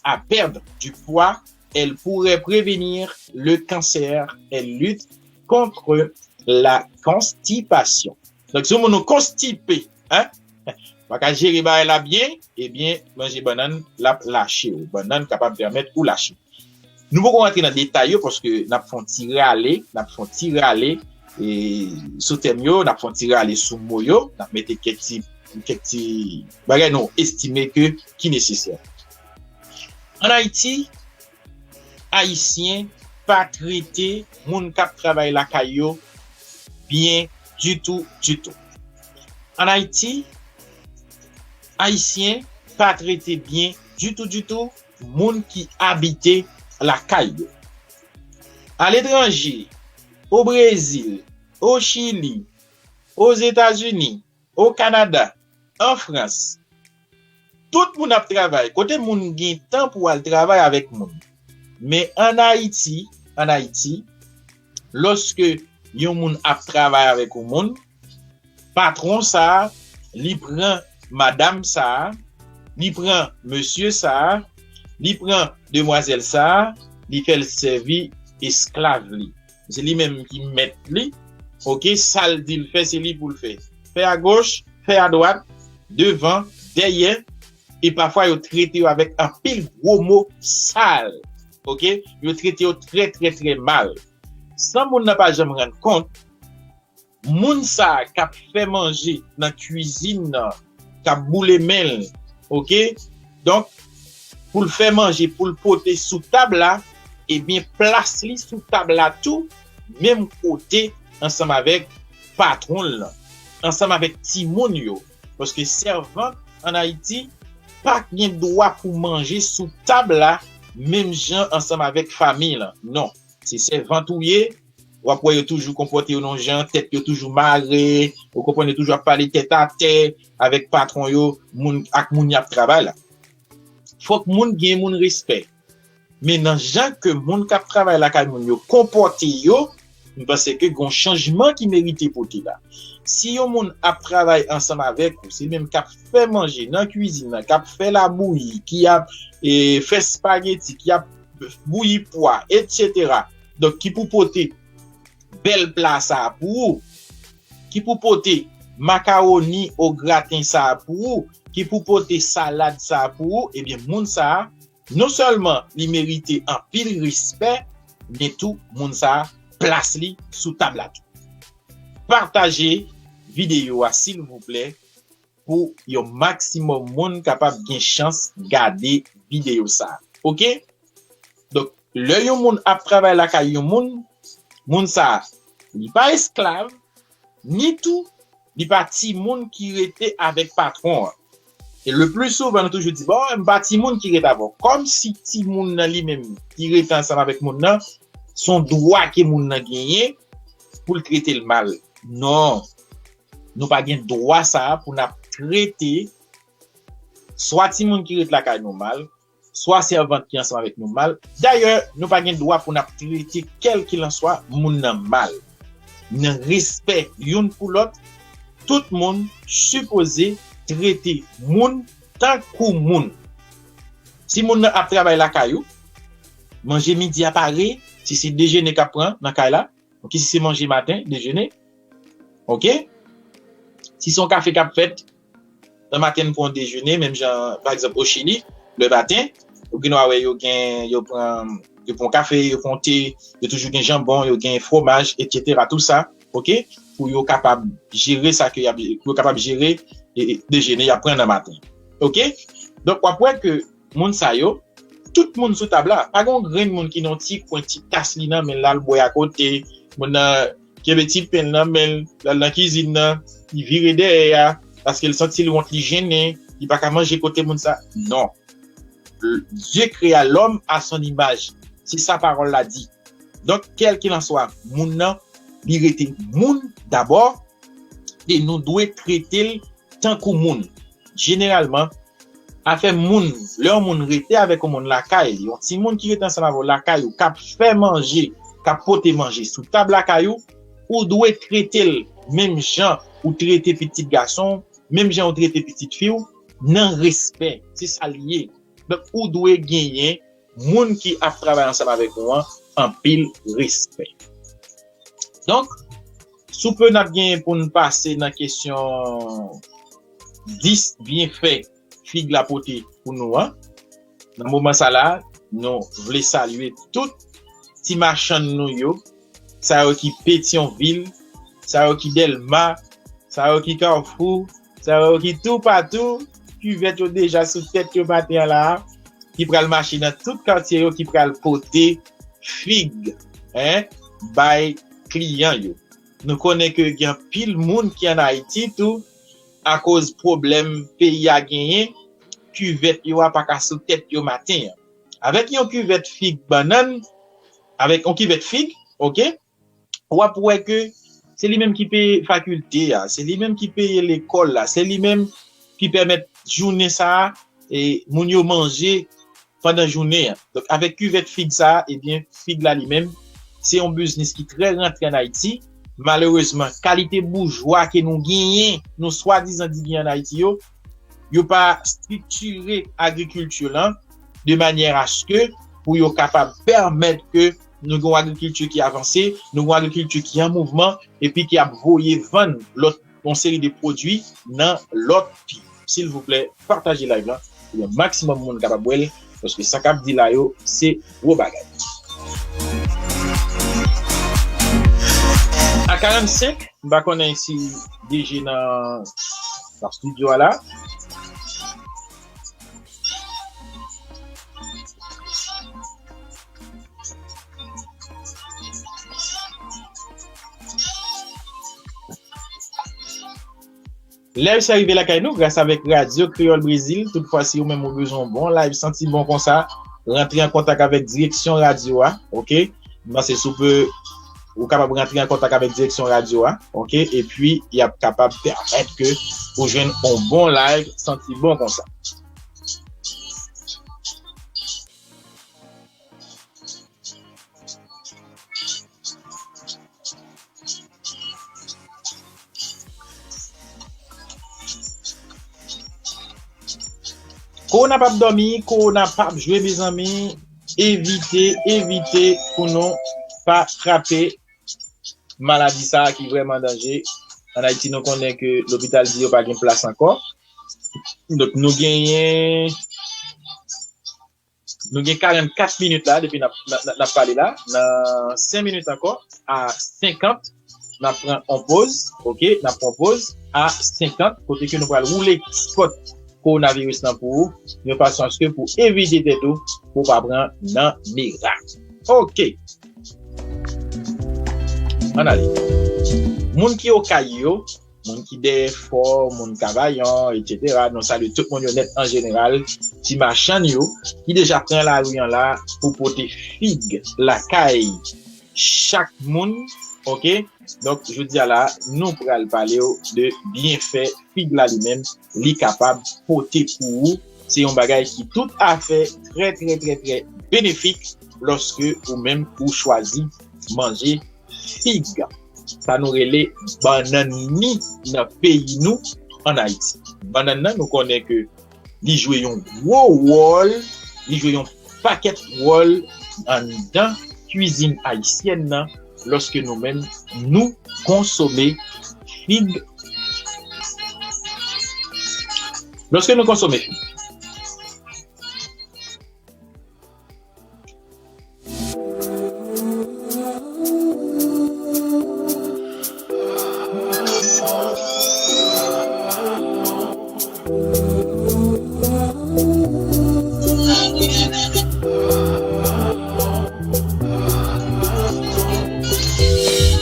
à perdre du poids, elle pourrait prévenir le cancer, elle lutte contre la constipation. Donk, si yon moun ou konstipe, hein, pa ka jere bagay la byen, ebyen, manje bannann, l ap lache ou. Bannann kapab pèmèt ou lache. Nou poko rantre nan detay yo, paske n ap fè yon ti rale, n ap fè yon ti rale, e, sou tèm yo, n ap fè yon ti rale sou mo yo, n ap mete kèk ti, kèk ti bagay nou estime ke ki nesesè. Ann Ayiti, Ayisyen pa trete moun k ap travay lakay yo byen ditou, ditou. Ann Ayiti, Ayisyen pa trete byen ditou, ditou, moun ki abite lakay yo. Aletranje, o Brezil, o Chili, Ozetazini, o Kanada, an Frans, tout moun ap travay. Kote moun gen tan pou al travay avèk moun. Men ann Ayiti, ann Ayiti, lòske yon moun ap travay avèk yon moun, patwon sa a, li pran madanm sa a, li pran mesye sa a, li pran demwazèl sa a, li fè l sèvi esklav li. Se li menm ki mèt li. Oke, sa l di l fè, se li pou l fè. Fè agoch, fè adwat, devan, dèyè, e pafwa yo trete yo avèk anpil gwo mo sal. Oke? Yo trete yo trè, trè, trè mal. San moun nan pa janm rann kont, moun sa a k ap fè manje nan kwizin nan, k ap boule men l, oke? Donk, pou l fè manje, pou l pote sou tab la, ebyen, plas li sou tab la tou, menm kote ansanm avèk patwon l lan, ansanm avèk timoun yo. Paske sèvant ann Ayiti pa gen dwa pou manje sou tab la, menm jan ansanm avèk fanmi lan. Non, se sèvant ou ye, w ap wè yo toujou konpòte yo nan yon jan, tèt yo toujou mare, ou konprann, yo toujou ap pale tèt atè avèk patwon yo, moun, ak moun y ap travay la. Fòk moun gen moun respè. Men nan jan ke moun k ap travay lakay moun yo konpòte yo, m panse ke gen yon chanjman ki merite pote la. Si yon moun ap travay ansanm avèk ou, se li menm k ap fè manje nan kwizin nan, k ap fè labouyi, ki ap, e, fè espageti, ki ap bouyi pwa, etsetera. Donk, ki pou pote bèl pla sa a pou ou, ki pou pote makawoni o graten sa a pou ou, ki pou pote salad sa a pou ou, ebyen, moun sa a, non sèlman li merite anpil respè, men tou, moun sa a, plas li sou tab la tou. Pataje videyo a, silvouplè, pou yon maksimòm moun kapab gen chans gade videyo sa. Oke? Donk, lè yon moun ap travay lakay yon moun, moun sa, li pa esklav, ni tou, li pa timoun ki rete avèk patwon an. E le pli souvan, nou toujou di, bon, m pa timoun ki rete avè w. Kòmsi timoun nan li menm, ki rete ansanm avèk moun nan, se yon dwa ke moun nan genyen pou l trete l mal. Non. Nou pa gen dwa sa a pou n ap trete swa timoun ki ret lakay nou mal, swa sèvant ki ansanm avèk nou mal. Dayè, nou pa gen dwa pou n ap trete kèlkilanswa moun nan mal. Nan respè youn pou lòt, tout moun sipoze trete moun tankou moun. Si moun nan ap travay lakay ou, manje midi a pare, si se dejene k ap pran nan kay la, oke, si se manje maten, dejene, oke? Si se yon kafe k ap fèt, nan maten n pran dejene, menm jan, pa egzanp, o Chili, le maten, ou gen dwa wè yo gen, yo pran, yo pran kafe, yo pran te, yo toujou gen janbon, yo gen fwomaj, etsetera, tou sa, oke? Pou yo kapab jere sa ke y ap, pou yo kapab jere e, e, dejene y ap pran nan maten. Oke? Donk, w ap wè ke moun sa yo, tout moun sou tab la, pa gen yon grenn moun ki nan yon ti kwen, ti tas li nan men l, l al bwè akote, moun nan kenbe ti pen l nan men l, l al nan kizin nan, li vire dèyè a, paske l santi l wont, li jennen, li pa ka manje kote moun sa. Non. Dieu créa l'homme à son image. Se sa pawòl la di. Donk, kèlkilanswa moun nan, li rete moun dabò, e nou dwe trete l tankou moun. Jeneralman, afè moun, lè yon moun rete avèk yon moun lakay li, yon timoun ki rete ansanm avè w lakay ou, k ap fè manje, k ap pote manje sou tab lakay ou, ou dwe trete l menm jan ou trete pitit gason w, menm jan ou trete pitit fi w, nan respè. Se sa l ye. Donk, ou dwe genyen moun ki ap travay ansanm avèk ou an anpil respè. Donk, sou pe n ap genyen pou n pase nan kesyon dis byenfè fig la pote pou nou an. Nan moman sa la, nou vle salye tout ti machann nou yo, sa yo ki Petyonvil, sa yo ki Dèlma, sa yo ki Kafou, sa yo ki toupatou, kivèt yo deja sou tèt yo maten an la a, ki pral mache nan tout katye yo, ki pral pote fig, en, bay kliyan yo. Nou konnen ke gen anpil moun ki ann Ayiti tou, akoz pwoblèm peyi a genyen, kivèt yo a pa ka sou tèt yo maten an. Avèk yon kivèt fig bannann, avèk yon kivèt fig, oke, w ap wè ke se li menm ki peye fakilte a, se li menm ki peye lekòl la, se li menm ki pèmèt jounen sa a, e, moun yo manje pandan jounen an. Donk, avèk kivèt fig sa a, ebyen, fig la li menm, se yon biznis ki trè rantre ann Ayiti. Malerezman, kalite boujwa ke nou genyen, nou swadizan di gen ann Ayiti yo, yo pa estriktire agrikilti lan de manyè aske pou yo kapab pèmèt ke nou gen yon agrikilti ki avanse, nou gen yon agrikilti ki an mouvman, epi ki ap voye vann lòt, yon seri de pwodui nan lòt peyi. Silvouplè, pataje live lan pou yon maksimòm moun kapab wè l, paske sa k ap di la yo, se gwo bagay. A karannsenk, m pa konnen si D J nan, nan estidyo a la. Live sa rive lakay nou gras avèk Radyo Kreyòl Brezil. Toutfwa, si ou menm ou bezwen yon bon live santi bon konsa, rantre an kontak avèk direksyon radyo a, oke? M panse si w pe, ou kapab rantre an kontak avèk direksyon radyo a, oke? Epi, y ap kapab pèmèt ke ou jwenn yon bon live santi bon konsa. Kowona p ap dòmi, kowona p ap jwe, mezanmi. Evite, evite pou nou pa trape maladi sa a ki vrèman danje. Ann Ayiti, nou konnen ke lopital di yo pa gen plas ankò. Donk, nou genyen Nou gen karannkat minit la, depi n ap, n ap, n ap pale la. Nan senk minit ankò, a senkant, n ap pran yon poz, oke, n ap pran yon poz a senkant, kote ke nou pral woule spòt kowonaviris lan pou ou, yon fason aske pou evite tèt ou, pou w pa pran nan mirak. Oke. Ann ale. Moun ki Okay yo, moun ki dèyè fò, moun Kavayon, etsetera. Nou salye tout moun yo nèt an jeneral, ti machann yo, ki deja pran lari an la pou pote fig lakay chak moun, oke? Donk, jodi a la, nou pral pale w de byenfè fig la li menm, li kapab pote pou ou. Se yon bagay ki toutafè trè, trè, trè, trè benefik lòske ou menm ou chwazi manje fig. Sa nou rele bannann mi nan peyi nou ann Ayiti. Bannann nan, nou konnen ke li jwe yon gwo wòl, li jwe yon pakèt wòl anndan kwizin ayisyèn nan, lòske nou menm nou konsome fig. Lòske nou konsome fig.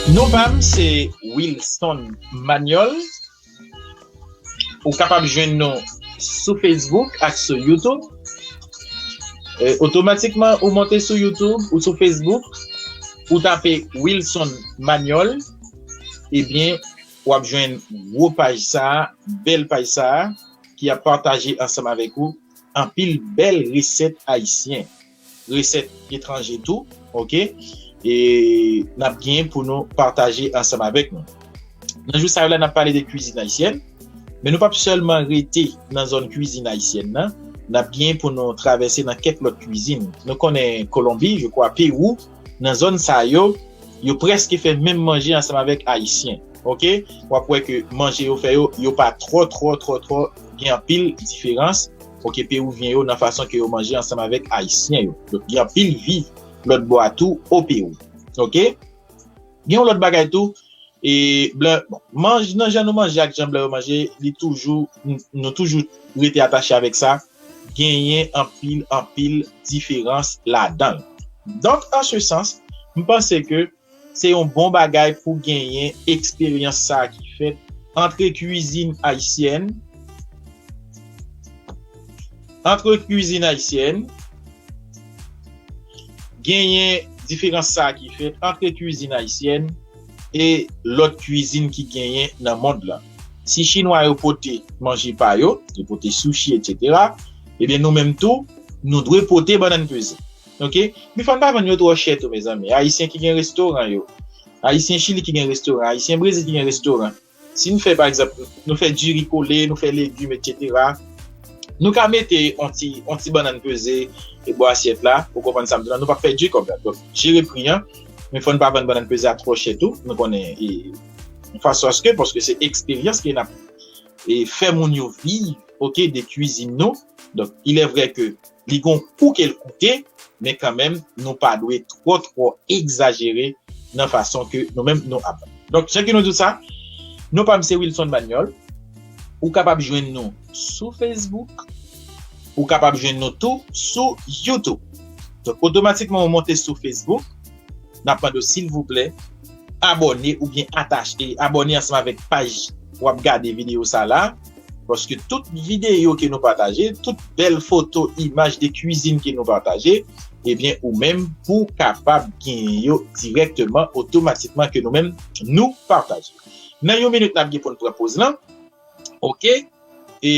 Non pa m se Wilson Manuel. Ou kapab jwenn nou sou Facebook ak sou YouTube. E, otomatikman, ou monte sou YouTube ou sou Facebook, ou tape Wilson Manuel, ebyen, w ap jwenn gwo paj sa a, bèl paj sa a, ki ap pataje ansanm avèk ou anpil bèl resèt ayisyen, resèt etranje tou, oke? E n ap gen pou nou pataje ansanm avèk nou. Nan jou sa yo la, n ap pale de kwizin ayisyèn, men nou p ap sèlman rete nan zòn kwizin ayisyèn nan, n ap gen pou nou travèse nan kèk lòt kwizin. Nou konnen Kolonbi, je crois, Pewou, nan zòn sa yo, yo prèske fè menm manje ansanm avèk Ayisyen. Oke? W ap wè ke manje yo fè yo, yo pa twò, twò, twò, twò gen anpil diferans. Oke, Pewivyen yo nan fason ke yo manje ansanm avèk Ayisyen yo. Donk, gen anpil vi lòt bò a tou o Pewou. Oke? Gen yon lòt bagay tou, e blan, bon, manj, nan jan nou manje ak jan blan yo manje, li toujou, n-, nou toujou rete atache avèk sa, genyen anpil, anpil diferans ladan l. Donk, an se sans, m panse ke se yon bon bagay pou genyen eksperyans sa a ki fèt antre kwizin ayisyèn, antre kwizin ayisyèn, genyen diferans sa a ki fèt antre kwizin ayisyèn e lòt kwizin ki genyen nan mond lan. Si Chinwa yo pote manje pa yo, yo pote sushi, etsetera, ebyen, nou menm tou, nou dwe pote bannann peze. Oke? Men fò n pa vann yo twò chè tou, mezanmi. Ayisyen ki gen restoran yo, Ayisyen Chili ki gen restoran, Ayisyen Brezil ki gen restoran. Si n fè, pa egzanp, nou fè diri kole, nou fè legim, etsetera, nou ka mete yon ti, yon ti bannann peze e bò asyèt la, ou konprann sa m di la, nou p ap pèdi kòb la. Donk, jere pri an, men fò n pa vann bannann peze a twò chè tou. Nou konnen, e, yon fason aske, paske se eksperyans ke n ap, e, fè moun yo viv, oke, de kwizin nou. Donk, il est vrai ke li gon kou ke l koute, men kanmenm, nou pa dwe twò, twò egzajere nan fason ke nou menm nou ap. Donk, jan ke nou di w sa, non pa m se Wilson Manuel. Ou kapab jwenn nou sou Facebook. Ou kapab jwenn nou tou sou YouTube. Donk, otomatikman, ou monte sou Facebook. N ap mande w, silvouplè, abòne oubyen atache, abòne ansanm avèk paj w ap gade videyo sa la. Paske tout videyo ke nou pataje, tout bèl foto, imaj de kwizin ke nou pataje, ebyen, ou menm pou w kapab genyen yo dirèkteman, otomatikman ke nou menm nou pataje. Nan yon minit, n ap gen pou n pran poz lan. Oke? E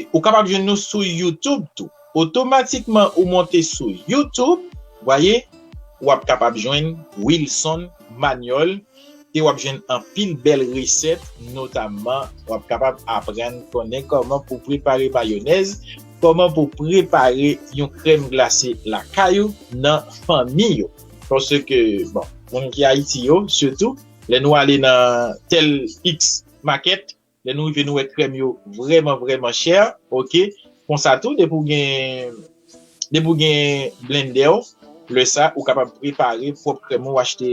ou kapab jwenn nou sou YouTube tou. Otomatikman, ou monte sou YouTube, w ap kapab jwenn Wilson Manuel, e w ap jwenn anpil bèl resèt, notamman w ap kapab aprann konnen kòman pou prepare mayonèz, kòman pou prepare yon krèm glase lakay ou nan fanmi ou. Paske, bon, moun ki Ayiti yo, sitou, lè nou ale nan tèl X market, lè nou rive, nou wè krèm yo vrèman, vrèman chè, oke? Konsa tou, depi w gen, depi w gen blendè w, lè sa, ou kapab prepare pwòp krèm ou, achte,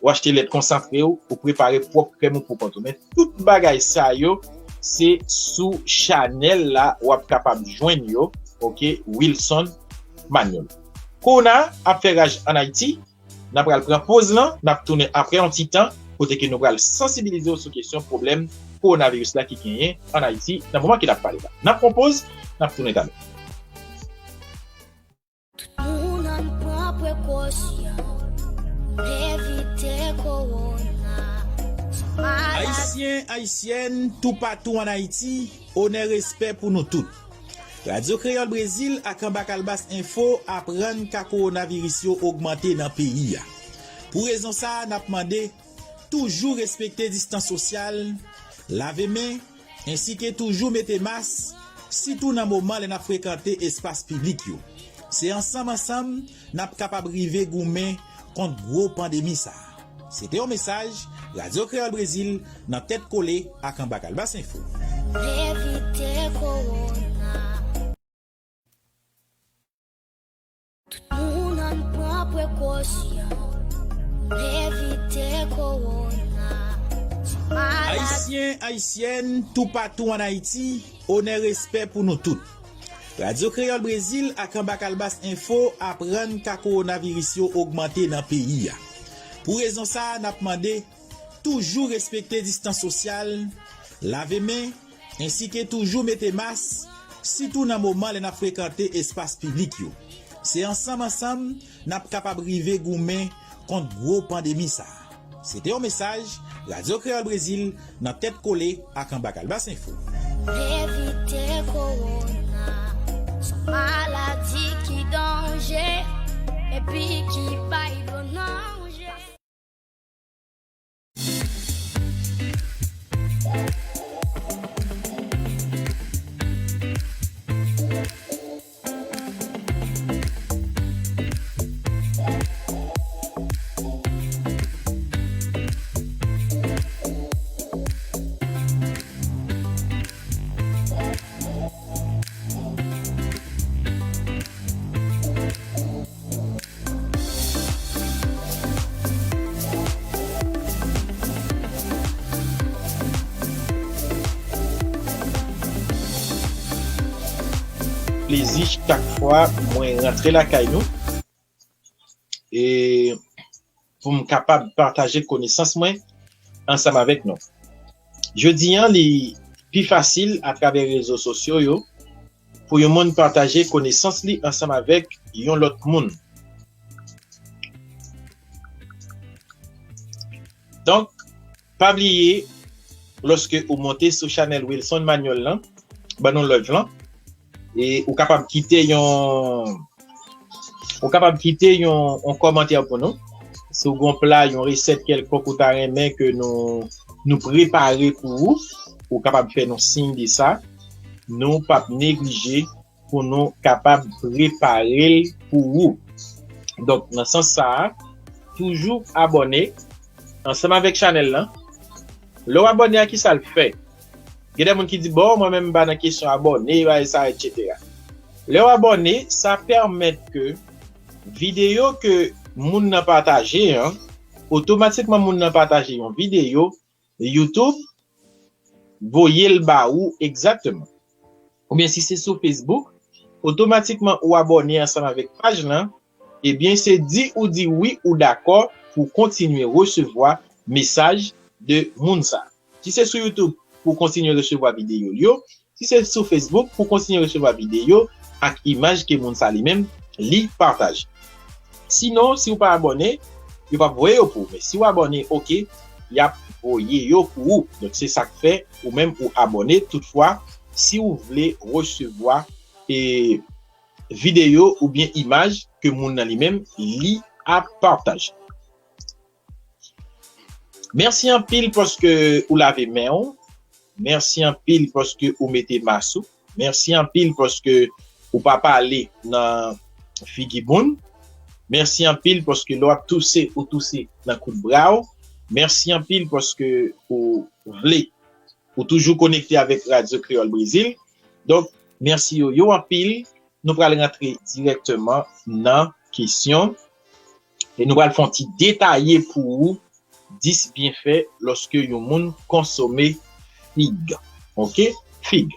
ou achte lèt konsantre w, ou prepare pwòp krèm ou pou kont ou. Men tout bagay sa yo, se sou chanèl la w ap kapab jwenn yo, oke, Wilson Manuel. Kowona ap fè raj ann Ayiti, n ap pral pran poz lan, n ap tounen apre yon ti tan, kote ke nou pral sansibilize w sou kesyon pwoblèm kowonaviris la ki genyen ann Ayiti nan moman ke n ap pale la. N ap pran poz, n ap tounen talè. Tout moun ann pran prekosyon, evite kowona. Se yon maladi. Ayisyen, Ayisyèn, toupatou ann Ayiti, onè, respè pou nou tout. Radyo Kreyòl Brezil ak Anba Kalbas Enfo aprann ka kowonaviris yo ogmante nan peyi a. Pou rezon sa a, n ap mande toujou respekte distans sosyal, lave men, ensi ke toujou mete mas, sitou nan moman lè n ap frekante espas piblik yo. Se ansanm ansanm n ap kapab rive goumen kont gwo pandemi sa a. Se te yon mesaj Radyo Kreyòl Brezil nan tèt kole ak Anba Kalbas Enfo. Evite kowona. Tout moun ann pran prekosyon, evite kowona. Se yon maladi. Ayisyen, Ayisyèn, toupatou ann Ayiti, onè, respè pou nou tout. Radyo Kreyòl Brezil ak Anba Kalbas Enfo aprann ka kowonaviris yo ogmante nan peyi a. Pou rezon sa a, n ap mande toujou respekte distans sosyal, lave men, ensi ke toujou mete mas, sitou nan moman lè n ap frekante espas piblik yo. Se ansanm ansanm n ap kapab rive goumen kont gwo pandemi sa a. Se te yon mesaj Radyo Kreyòl Brezil nan tèt kole ak Anba Kalbas Enfo. Evite kowona, se yon maladi ki danje, epi ki bay gwo danje. Plezi chak fwa mwen rantre lakay nou e pou m kapab pataje konesans mwen ansanm avèk nou. Jodi a, li pi fasil atravè rezo sosyo yo pou yon moun pataje konesans li ansanm avèk yon lòt moun. Donk, pa bliye, lòske ou monte sou chanèl Wilson Manuel lan, ban nou love lan, e ou kapab kite yon, ou kapab kite yon, yon kòmantè pou nou. Si w gen yon pla, yon resèt kèlkonk ou ta renmen ke nou, nou prepare pou ou, ou kapab fè nou siy de sa. Nou p ap neglije pou nou kapab prepare l pou ou. Donk, nan sans sa a, toujou abòne ansanm avèk chanèl lan. Lè w abòne a, kisa l fè? Gen de moun ki di, "Bon, mwen menm m pa nan kesyon abòne, bagay sa, etsetera." Lè w abòne, sa pèmèt ke videyo ke moun nan pataje an, otomatikman moun nan pataje yon videyo, YouTube voye l ba ou egzakteman. Oubyen si se sou Facebook, otomatikman ou abòne ansanm avèk paj lan, ebyen se di ou di wi ou dakò pou kontinye resevwa mesaj de moun sa. Si se sou YouTube, pou kontinye resevwa videyo l yo, si se sou Facebook, pou kontinye resevwa videyo ak imaj ke moun sa li menm li pataje. Sinon, si w pa abòne, yo p ap voye yo pou ou. Men si w abòne, oke, y ap voye yo pou ou. Donk, se sa k fè ou menm ou abòne. Toutfwa, si w vle resevwa, e, videyo oubyen imaj ke moun nan li menm li ap pataje. Mèsi anpil paske ou lave men w. Mèsi anpil paske ou mete mas ou. Mèsi anpil paske ou pa pale nan figi moun. Mèsi anpil paske lè w ap touse, ou touse nan kout bra w. Mèsi anpil paske ou vle, ou toujou konekte avèk Radyo Kreyòl Brezil. Donk, mèsi yo, yo anpil. Nou pral rantre dirèkteman nan kesyon. E nou pral fè yon ti detaye pou ou dis byenfè lòske yon moun konsome fig. Oke? Fig.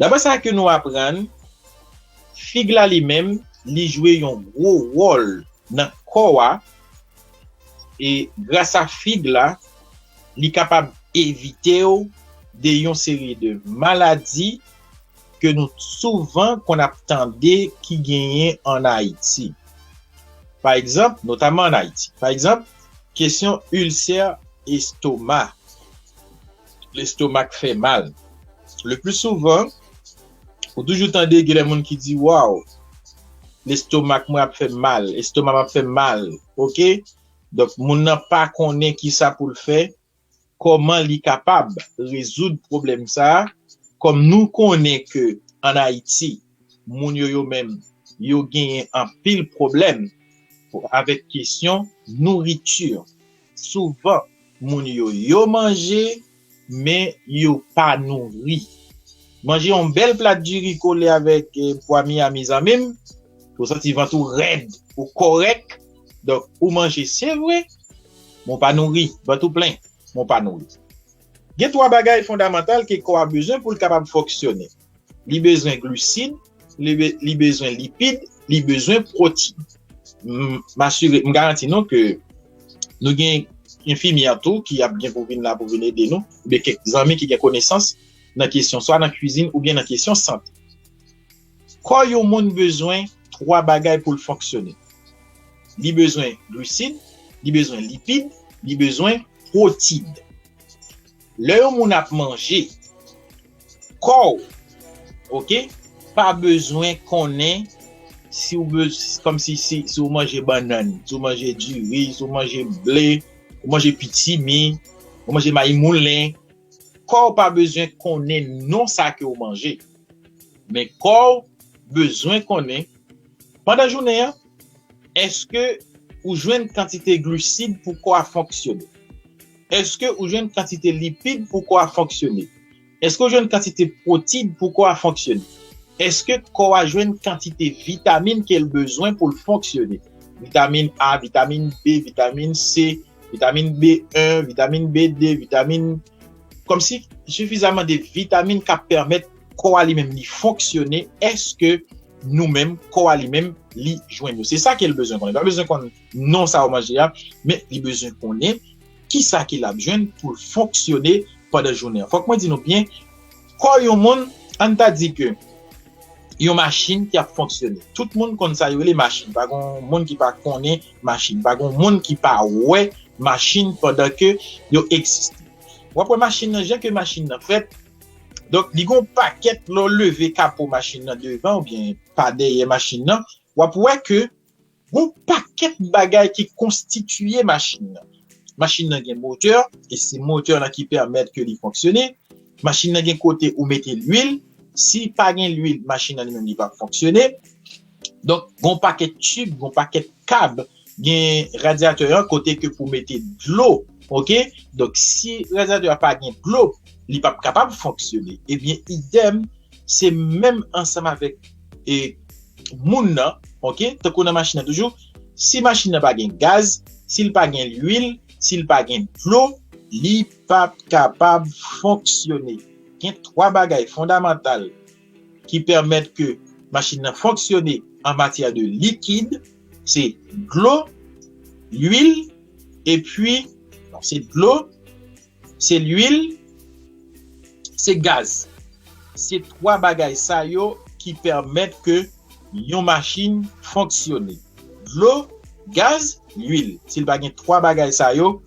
Daprè sa ke nou aprann, fig la li menm, li jwe yon gwo wòl nan kò a, e gras a fig la, li kapab evite w de yon seri de maladi ke nou souvan konn ap tande ki genyen ann Ayiti. Pa egzanp, notaman ann Ayiti. Pa egzanp, kesyon ilsè estoma. Lestomak fè mal. Le pli souvan, ou toujou tande gen de moun ki di, "Waw, lestomak mwen ap fè mal, estoma m ap fè mal." Oke? Donk, moun nan pa konnen ki sa pou l fè, kòman li kapab rezoud pwoblèm sa a, kòm nou konnen ke ann Ayiti, moun yo, yo menm, yo genyen anpil pwoblèm avèk kesyon nouriti. Souvan, moun yo, yo manje, men yo pa nouri. Manje yon bèl plat diri kole avèk, eh, pwa Miami, zanmi m, ou santi vant ou rèd, ou kòrèk. Donk, ou manje, se vre, men w pa nouri, vant ou plen, men w pa nouri. Gen twa bagay fondamantal ke kò a bezwen pou l kapab fonksyone. Li bezwen glisid, li be-, li bezwen lipid, li bezwen pwotid. M, m asire, m garanti nou ke nou gen enfimyè tou ki ap gen pou vin la pou vin ede nou, oubyen kèk zanmi ki gen konesans nan kesyon, swa nan kwizin oubyen nan kesyon sante. Kò yon moun bezwen twa bagay pou l fonksyone. Li bezwen glisid, li bezwen lipid, li bezwen pwotid. Lè yon moun ap manje, kò w, oke, pa bezwen konnen si w bez-, kòmsi si, si w manje bannann, si w manje diri, si w manje ble, ou manje pitimi, ou manje mayi moulen, kò w pa bezwen konnen non sa ke w manje. Men kò w bezwen konnen, pandan jounen an, èske ou jwenn kantite glisid pou kò a fonksyone? Èske ou jwenn kantite lipid pou kò a fonksyone? Èske ou jwenn kantite pwotid pou kò a fonksyone? Èske kò a jwenn kantite vitamin ke l bezwen pou l fonksyone? Vitamin A, vitamin B, vitamin C, vitamin B en, vitamin B de, vitamin, kòmsi sifizaman de vitamin k ap pèmèt kò a li menm li fonksyone, èske nou menm, kò a li menm, li jwenn yo? Se sa ke l bezwen konnen. Li pa bezwen konn non sa w manje a, men li bezwen konnen kisa ke l ap jwenn pou l fonksyone pandan jounen an. Fòk mwen di nou byen, kò yon moun, ann ta di ke yon machin ki ap fonksyone. Tout moun konn sa yo rele machin. Pa gon moun ki pa konnen machin. Pa gon moun ki pa wè machin pandan ke yo egziste. W ap wè machin nan, jan ke machin nan fèt. Donk, li gon pakèt, lè w leve kapo machin nan devan oubyen pa dèyè machin nan, w ap wè ke gon pakèt bagay ki konstitiye machin nan. Machin nan gen motè, e se motè lan ki pèmèt ke li fonksyone. Machin nan gen kote ou mete lwil. Si pa gen lwil, machin nan li menm li p ap fonksyone. Donk, gon pakèt tib, gon pakèt kab, gen radyatè an kote ke pou mete dlo, oke? Donk, si radyatè a pa gen dlo, li p ap kapab fonksyone. Ebyen, idèm, se menm ansanm avèk, e, moun nan, oke? Tankou nan machin nan toujou, si machin nan pa gen gaz, si l pa gen lwil, si l pa gen dlo, li p ap kapab fonksyone. Gen twa bagay fondamantal ki pèmèt ke machin nan fonksyone an matyè de likid, se dlo, lwil, epi, non, se dlo, se lwil, se gaz. Se twa bagay sa yo ki pèmèt ke yon machin fonksyone. Dlo, gaz, lwil. Si l pa gen twa bagay sa yo,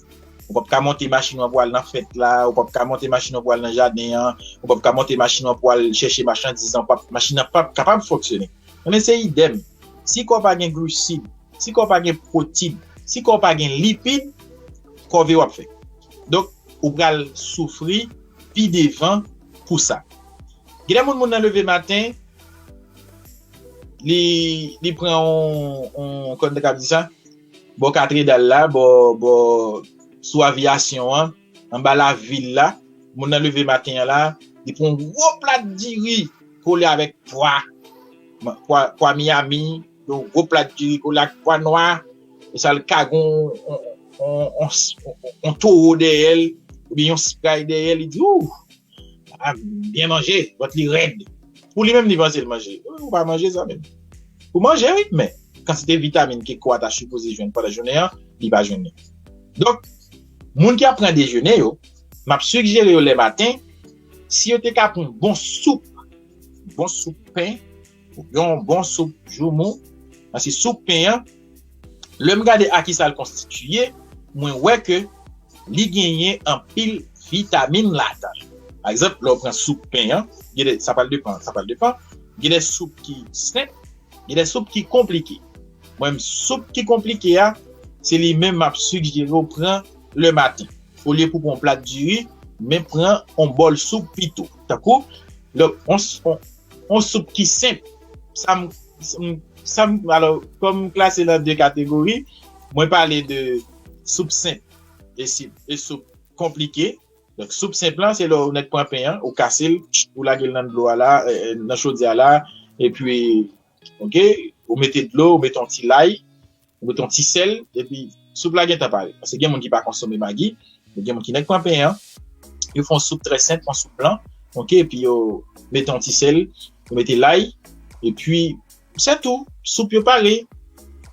ou p ap ka monte machin ou an pou al nan fèt la, ou p ap ka monte machin ou an pou al nan jaden an, ou p ap ka monte machin ou an pou al chèche machandiz lan, ou p ap, machin nan p ap kapab fonksyone. Konnen se idèm. Si kò w pa gen glisid, si kò w pa gen pwotid, si kò w pa gen lipid, kòve w ap fè. Donk, ou pral soufri pi devan pou sa. Gen de moun, moun nan leve maten, li, li pran yon, yon, kòman n ta kab di sa? Bò Katredal la, bò, bò, sou Aviyasyon an, anba lavil la, moun nan leve maten an la, li pran yon gwo plat diri kole avèk pwa, pwa, pwa Miami, yon gwo plat diri kole ak pwa nwa, e sa l ka gen yon, yon, yon, yon, yon towo dèyè l, oubyen yon spray dèyè l, li di, ou, a, byen manje, vant li rèd. Pou li menm, li panse l manje. Ou pa manje sa menm. Ou manje, wi, men kantite vitamin ke kò a ta sipoze jwenn pandan jounen an, li pa jwenn li. Donk, moun ki ap pran dejene yo, m ap sigjere yo lè maten, si yo te ka pran bon soup, bon soup pen, yon bon soup joumou, paske soup pen an, lè m gade a ki sa l konstitiye, mwen wè ke li genyen anpil vitamin ladan. Pa egzanp, lè w pran soup pen an, gen de, sa pral depan, sa pral depan, gen de soup ki senp, gen de soup ki konplike. Mwen, soup ki konplike a, se li menm m ap sigjere w pran lè maten. Olye pou pran yon plat diri, men pran yon bòl soup pito. Tankou, lè, yon, yon, yon soup ki senp. Sa m, sa m, sa m, alò, kòm m klase nan de kategori, mwen pale de soup senp e si, e soup konplike. Donk, soup senp lan, se lè w nèk pran pen an, ou kase l, ou lage l nan dlo a la, eh, eh, nan chodyè la, epi, oke, ou mete dlo, ou mete yon ti lay, ou mete yon ti sèl, epi soup la gentan pare. Paske gen moun ki pa konsome magi, men gen moun ki nèk pran pen an, yo fè yon soup trè senp, yon soup blan, oke, epi yo mete yon ti sèl, yo mete lay, epi se tou, soup yo pare.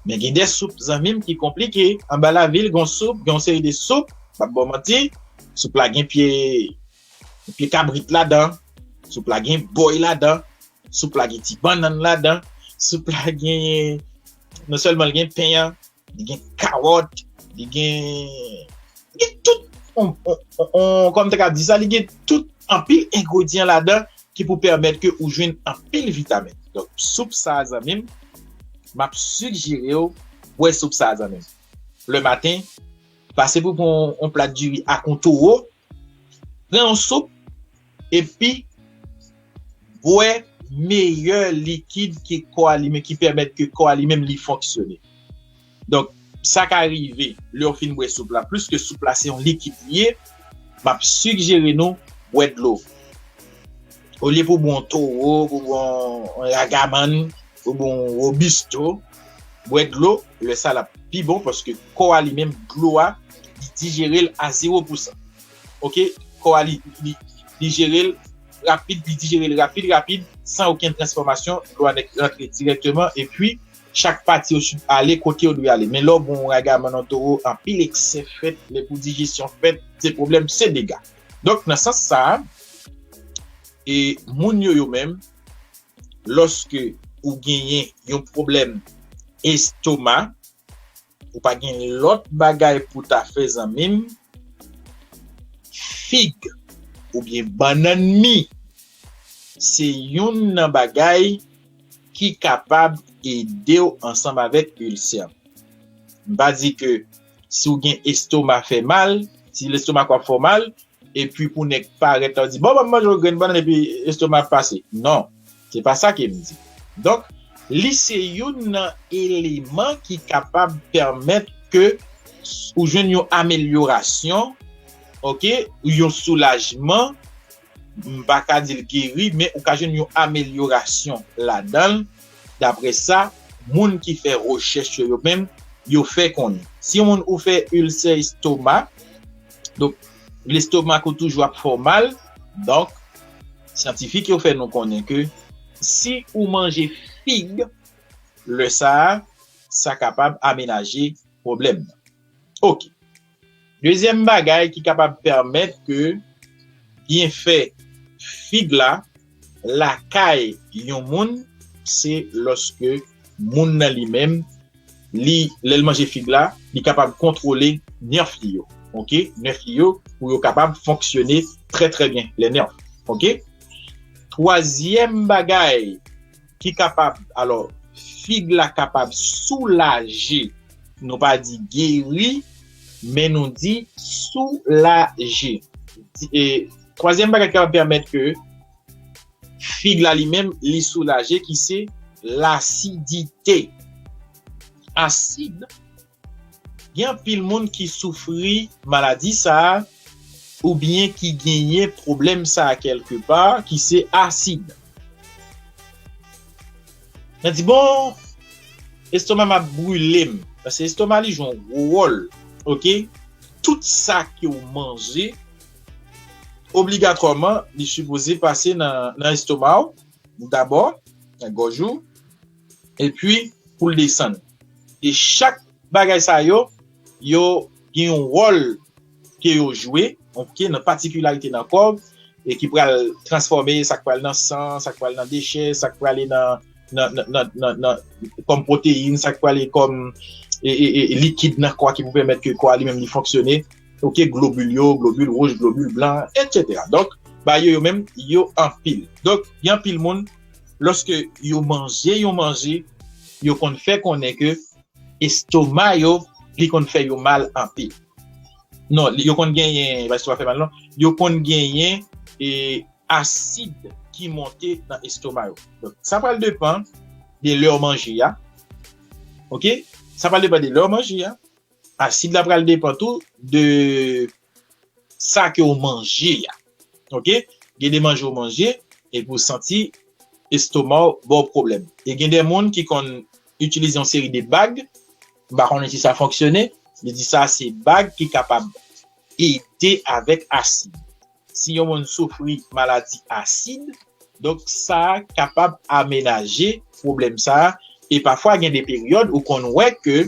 Men gen de soup, zanmi m, ki konplike. Anba lavil, gen yon soup, gen yon seri de soup, m p ap ba w manti, soup la gen pye, pye kabrit ladan, soup la gen bòy ladan, soup la gen ti bannann ladan, soup la gen, non sèlman l gen pen an, li gen kawòt, li gen, li gen tout, on, on, on, on, kòm m ta ka di sa, li gen tout anpil engredyan ladan ki pou pèmèt ke ou jwenn anpil vitamin. Donk, soup sa a, zanmi m, m ap sigjere w bwè soup sa a, zanmi m. Lè maten, pase pou pran yon, yon plat diri ak yon towo, pran yon soup, epi bwè meyè likid ke kò a li menm, ki pèmèt ke kò a li menm li fonksyone. Donk, sa ka rive lè w fin bwè soup la, pliske soup la se yon likid li ye, m ap sigjere nou bwè dlo. Olye pou bwè yon towo, pou bwè yon, yon ragamann, pou bwè yon robisto, bwè dlo, lè sa l ap pi bon, paske kò a li menm, dlo a, li dijere l a zewo pousan. Oke? Kò a li, li, li jere l rapid, li dijere l rapid, rapid, san okenn transfòmasyon, dlo a nèk rantre dirèkteman, epi chak pati yo sou ale kote yo dwe ale. Men lè w bwè yon ragamann, yon towo, anpil eksè fèt, lè pou dijesyon fèt, se pwoblèm, se dega. Donk, nan sans sa a, e moun yo, yo menm, lòske ou genyen yon pwoblèm estoma, ou pa gen lòt bagay pou ta fè, zanmi m, fig oubyen bannann mi se youn nan bagay ki kapab ede w ansanm avèk ilsè. M pa di ke si w gen estoma fè mal, si lestomak w ap fè w mal, epi pou nèg parèt la, w di, bon, ban m manje yon grenn bannann epi estoma ap pase. Non, se pa sa ke m di. Donk, li se youn nan eleman ki kapab pèmèt ke ou jwenn yon amelyorasyon, oke, yon soulajman, m pa ka di l geri, men ou ka jwenn yon amelyorasyon ladan l, daprè sa moun ki fè rechèch yo, yo menm, yo fè konnen. Si yon moun ou fè ilsè estoma, donk, lestomak ou toujou ap fè w mal, donk, syantifik yo fè nou konnen ke si ou manje fig, lè sa a, sa kapab amenaje pwoblèm nan. Oke. Dezyèm bagay ki kapab pèmèt ke byenfè fig la lakay yon moun, se lòske moun nan li menm, li, lè l manje fig la, li kapab kontwole nèf li yo. Oke? Nèf li yo, pou yo kapab fonksyone trè, trè byen, les nerfs. Oke? Twazyèm bagay ki kapab, alò, fig la kapab soulaje, nou pa di geri, men nou di soulaje. E, twazyèm bagay ki kapab pèmèt ke fig la li menm, li soulaje, ki se lasidite. Asid, gen anpil moun ki soufri maladi sa a, oubyen ki genyen pwoblèm sa a kèlkepa, ki se asid. Nan di, bon, estoma m ap brile m. Paske estoma li jwe yon gwo wòl, oke? Tout sa ke w manje, obligatwaman, li sipoze pase nan, nan estoma w, dabò, nan gòj ou, epi pou l desann. E chak bagay sa yo, yo gen yon wòl ke yo jwe, oke, nan patikilarite nan kò w, e ki pral transfòme sa k pral nan san, sa k pral nan dechè, sa k prale nan, nan, nan, nan, nan, nan, kòm pwoteyin, sa k prale kòm, e, e, e, likid nan kò a ki pou pèmèt ke kò a li menm li fonksyone, oke, globil yo, globil wouj, globil blan, etsetera. Donk, bagay yo, yo menm, yo anpil. Donk, gen anpil moun, lòske yo manje yon manje, yo konn fè konnen ke estoma yo, li konn fè yo mal anpil. Non, li- yo konn genyen, pa estoma fè mal, non. Yo konn genyen, e, asid ki monte nan estoma yo. Donk, sa pral depann de lè w manje a. Oke? Sa pral depann de lè w manje a. Asid la pral depann tou de sa ke w manje a. Oke? Gen de manje w manje, epi w santi estoma w ba w pwoblèm. E gen de moun ki konn itilize yon seri de bag, m pa konnen si sa fonksyone, li di sa se bag ki kapab ede avèk asid. Si yon moun soufri maladi asid, donk sa kapab amenaje pwoblèm sa a. E pafwa gen de peryòd ou konn wè ke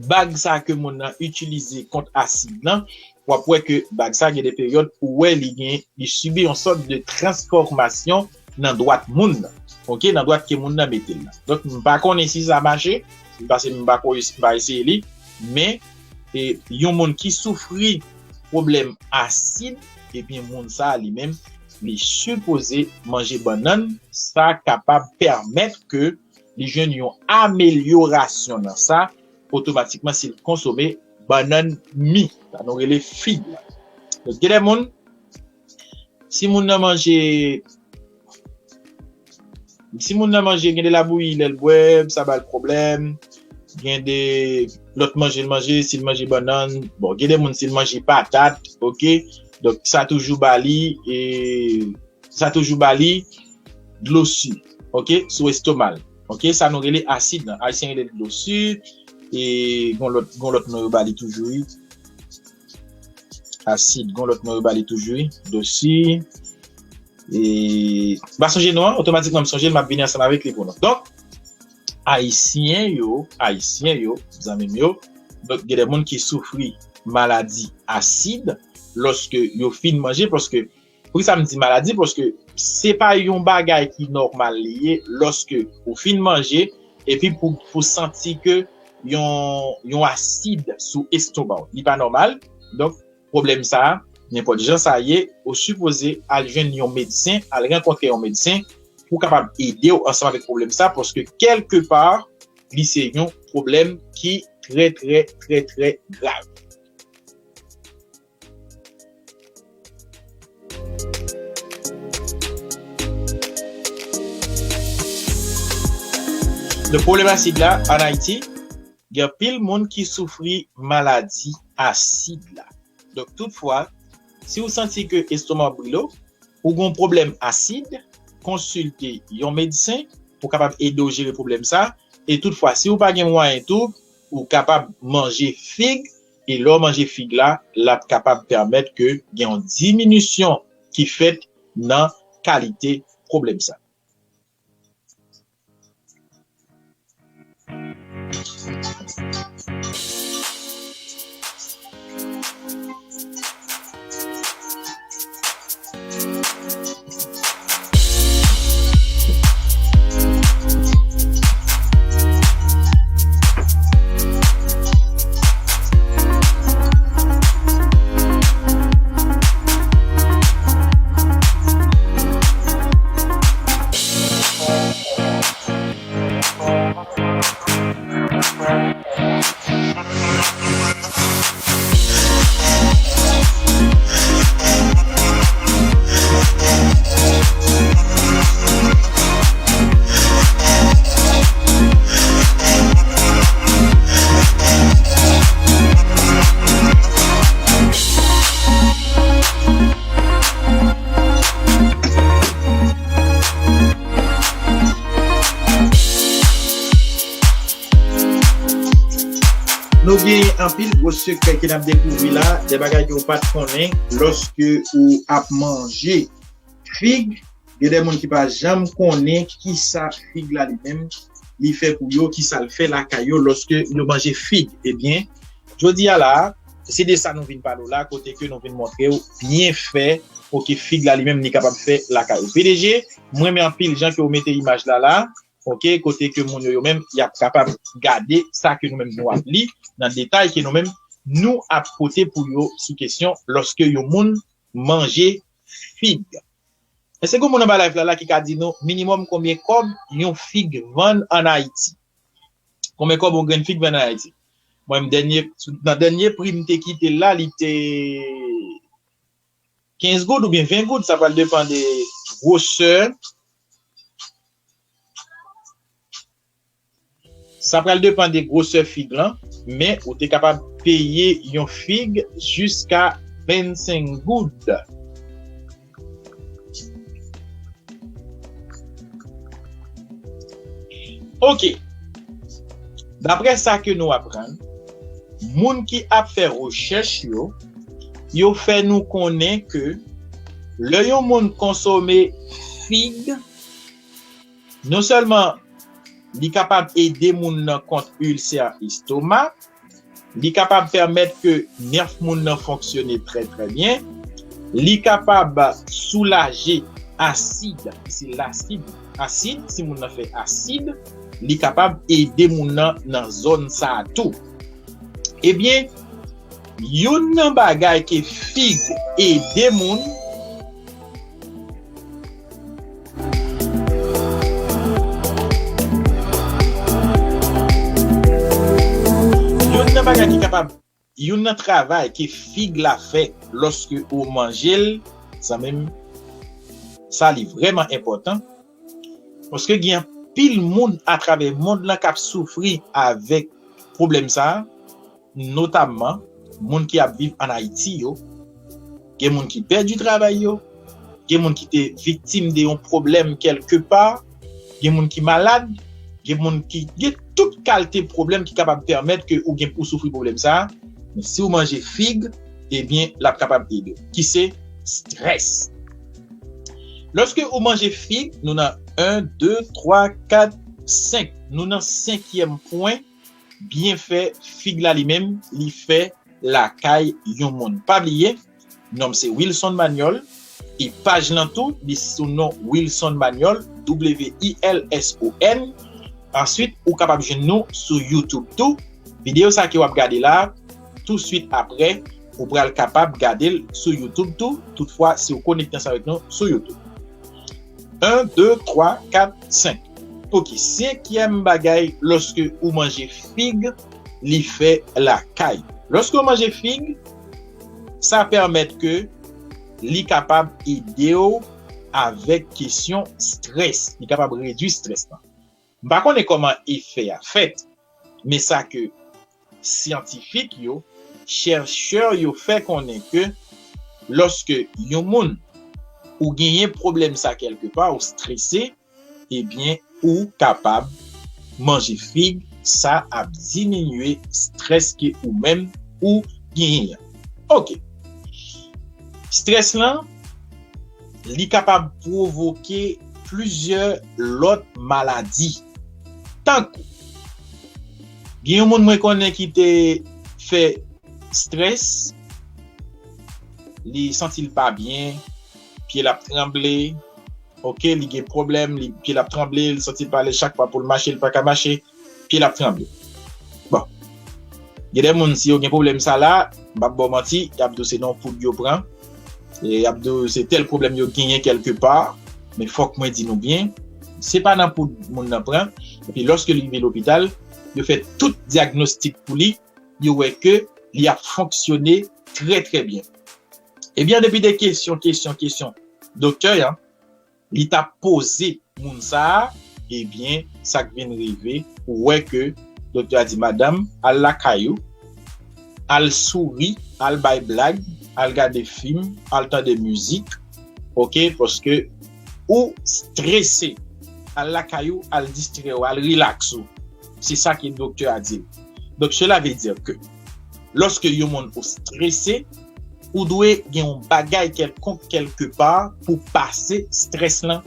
bag sa ke moun nan itilize kont asid lan, w ap wè ke bag sa gen de peryòd pou wè li gen, li sibi yon sòt de transfòmasyon nan dwat moun nan. Oke, nan dwat ke moun nan mete l lan. Donk, m pa konnen si sa mache, paske m pa ko- m pa eseye li, men, e, yon moun ki soufri pwoblèm asid, ebyen, moun sa a li menm, li sipoze manje bannann, sa kapab pèmèt ke li jwenn yon amelyorasyon nan sa, otomatikman si l konsome bannann mi, sa nou rele fig la. Donk, gen de moun, si moun nan manje, si moun nan manje, gen de labouyi, lè l bwè, sa ba l pwoblèm, gen de lòt manje l manje, si l manje bannann, bon, gen de moun, si l manje patat, oke, donk, sa toujou ba li, e, sa toujou ba li dlo si, oke, sou estoma l. Oke, sa nou rele asid lan. Ayisyen rele l dlo si, e gon lòt, gon lòt non yo ba li toujou, wi. Asid, gon lòt non yo ba li toujou, wi. Dlo si, e, m pa sonje non an, otomatikman m sonje l, m ap vini ansanm avèk li pou nou. Donk, Ayisyen yo, Ayisyen yo, zanmi m yo, donk, gen de moun ki soufri maladi asid lòske yo fin manje, paske Poukisa m di maladi? Paske se pa yon bagay ki nòmal li ye lòske ou fin manje, epi pou, pou santi ke yon, yon asid sou estoma w. Li pa nòmal. Donk, pwoblèm sa a, nenpòt jan sa ye, ou sipoze al jwenn yon medsen, al rankontre yon medsen pou kapab ede w ansanm avèk pwoblèm sa, paske kèlkepa, li se yon pwoblèm ki trè, trè, trè, trè grav. Donk, pwoblèm asid la, ann Ayiti, gen anpil moun ki soufri maladi asid la. Donk, toutfwa, si w santi ke estoma w ap brile w, ou gen yon pwoblèm asid, konsilte yon medsen pou kapab ede w jere pwoblèm sa. E toutfwa, si w pa gen mwayen tou, ou kapab manje fig, e lè w manje fig la, l ap kapab pèmèt ke gen yon diminisyon ki fèt nan kalite pwoblèm sa. Nou gen anpil gwo sekrè ke n ap dekouvri la, de bagay ke w pa t konnen lòske ou ap manje fig. Gen de moun ki pa janm konnen kisa fig la li menm li fè pou yo, kisa l fè lakay yo lòske yo manje fig. Ebyen, jodi a la, se de sa nou vin pale w la, kote ke nou vin montre w byenfè, oke, fig la li menm li kapab fè lakay ou. P D G, mwen renmen anpil jan ke w mete imaj la la, oke, kote ke moun yo, yo menm, y ap kapab gade sa ke nou menm nou ap li nan detay ke nou menm nou ap pote pou yo sou kesyon lòske yon moun manje fig. Èske gen moun anba live la, la ki ka di nou minimòm konbyen kòb yon fig vann ann Ayiti? Konbyen kòb yon grenn fig vann ann Ayiti? Mwen, m dènye, nan dènye pri m te kite la, li te kenz goud oubyen ven goud, sa pral depann de gwosè. Sa pral depann de gwosè fig lan, men ou te kapab peye yon fig jiska vennsenk goud. Oke. Daprè sa ke nou aprann, moun ki ap fè rechèch yo, yo fè nou konnen ke lè yon moun konsome fig, non sèlman li kapab ede moun nan kont ilsè estoma, li kapab pèmèt ke nèf moun nan fonksyone trè, trè byen, li kapab soulaje asid, ki se lasid, asid, si moun nan fè asid, li kapab ede moun nan nan zòn sa a tou. Ebyen, youn nan bagay ke fig ede moun, youn nan bagay ki kapab, youn nan travay ke fig la fè lòske ou manje l, zanmi m, sa li vrèman enpòtan. Paske gen anpil moun atravè mond lan k ap soufri avèk pwoblèm sa a, notamman moun ki ap viv ann Ayiti yo. Gen moun ki pèdi travay yo, gen moun ki te viktim de yon pwoblèm kèlkepa, gen moun ki malad, gen moun ki gen tout kalte pwoblèm ki kapab pèmèt ke ou gen, ou soufri pwoblèm sa a. Men si w manje fig, ebyen, l ap kapab ede w. Ki se strès. Lòske ou manje fig, nou nan en, de, twa, kat, senk. Nou nan senkyèm pwen, byenfè fig la li menm, li fè lakay yon moun. Pa bliye, non m se Wilson Manuel, e paj lan tou, li sou non Wilson Manuel, W I L S O N. Answit, ou kapab jwenn nou sou YouTube tou. Videyo sa ke w ap gade la, touswit aprè, ou pral kapab gade l sou YouTube tou, toutfwa si w konekte ansanm avèk nou sou YouTube. En, de, twa, kat, senk. Oke, senkyèm bagay, lòske ou manje fig, li fè lakay. Lòske w manje fig, sa pèmèt ke li kapab ede w avèk kesyon strès. Li kapab redui strès lan. M pa konnen kòman efè a fèt, men sa ke syantifik yo, chèchè yo fè konnen ke lòske yon moun ou genyen pwoblèm sa kèlkepa, ou strese, ebyen, ou kapab manje fig, sa ap diminye strès ke ou menm ou genyen an. Oke. Strès lan, li kapab pwovoke plizyè lòt maladi. Tankou, gen yon moun mwen konnen ki te fè strès, li santi l pa byen, pye l ap tranble, oke, li gen pwoblèm, li, pye l ap tranble, li santi l pa alèz chak fwa pou l mache, li pa ka mache, pye l ap tranble. Bon. Gen de moun, si yo gen pwoblèm sa la, m p ap ba w manti, y ap di w se nan yon poud yo pran. E y ap di w se tèl pwoblèm yo genyen kèlkepa. Men fòk mwen di nou byen, se pa nan poud moun nan pran. Epi lòske li rive lopital, yo fè tout dyagnostik pou li, yo wè ke li ap fonksyone trè, trè byen. Ebyen, depi de kesyon, kesyon, kesyon, doktè a, li t ap poze moun sa a, ebyen, sa k vin rive, ou wè ke doktè a di, madanm, al lakay ou, al souri, al bay blag, al gade fim, al tande mizik, oke, paske ou strese. Al lakay ou, al distrè w, al rilaks ou. Se sa ke doktè a di l. Donk, cela veut dire que lorsque yon moun ou strese, ou dwe gen yon bagay kèlkonk kèlkepa pou pase strès lan.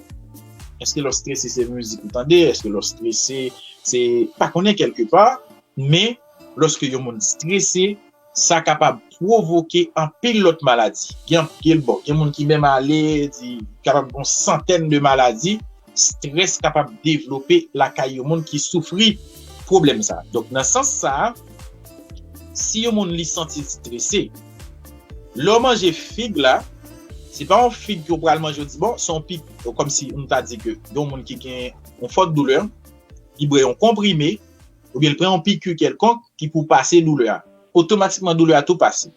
Èske lè w strese se mizik ou tande? Èske lè w strese se pa konnen kèlkepa? Men, lòske yon moun strese, sa kapab pwovoke anpil lòt maladi. Gen anpil, bon, gen moun ki menm ale, di, kapab gen yon santèn de maladi, strès kapab devlope lakay yon moun ki soufri pwoblèm sa. Donk, nan sans sa, si yon moun li santi l strese, lè w manje fig la, se pa yon fig ke w pral manje, w di, bon, se yon pik, kòmsi nou ta di ke gen yon moun ki gen yon fòt doulè, li bwè yon konprime, oubyen l pran yon piki kèlkonk ki pou pase doulè a. Otomatikman, doulè a tou pase.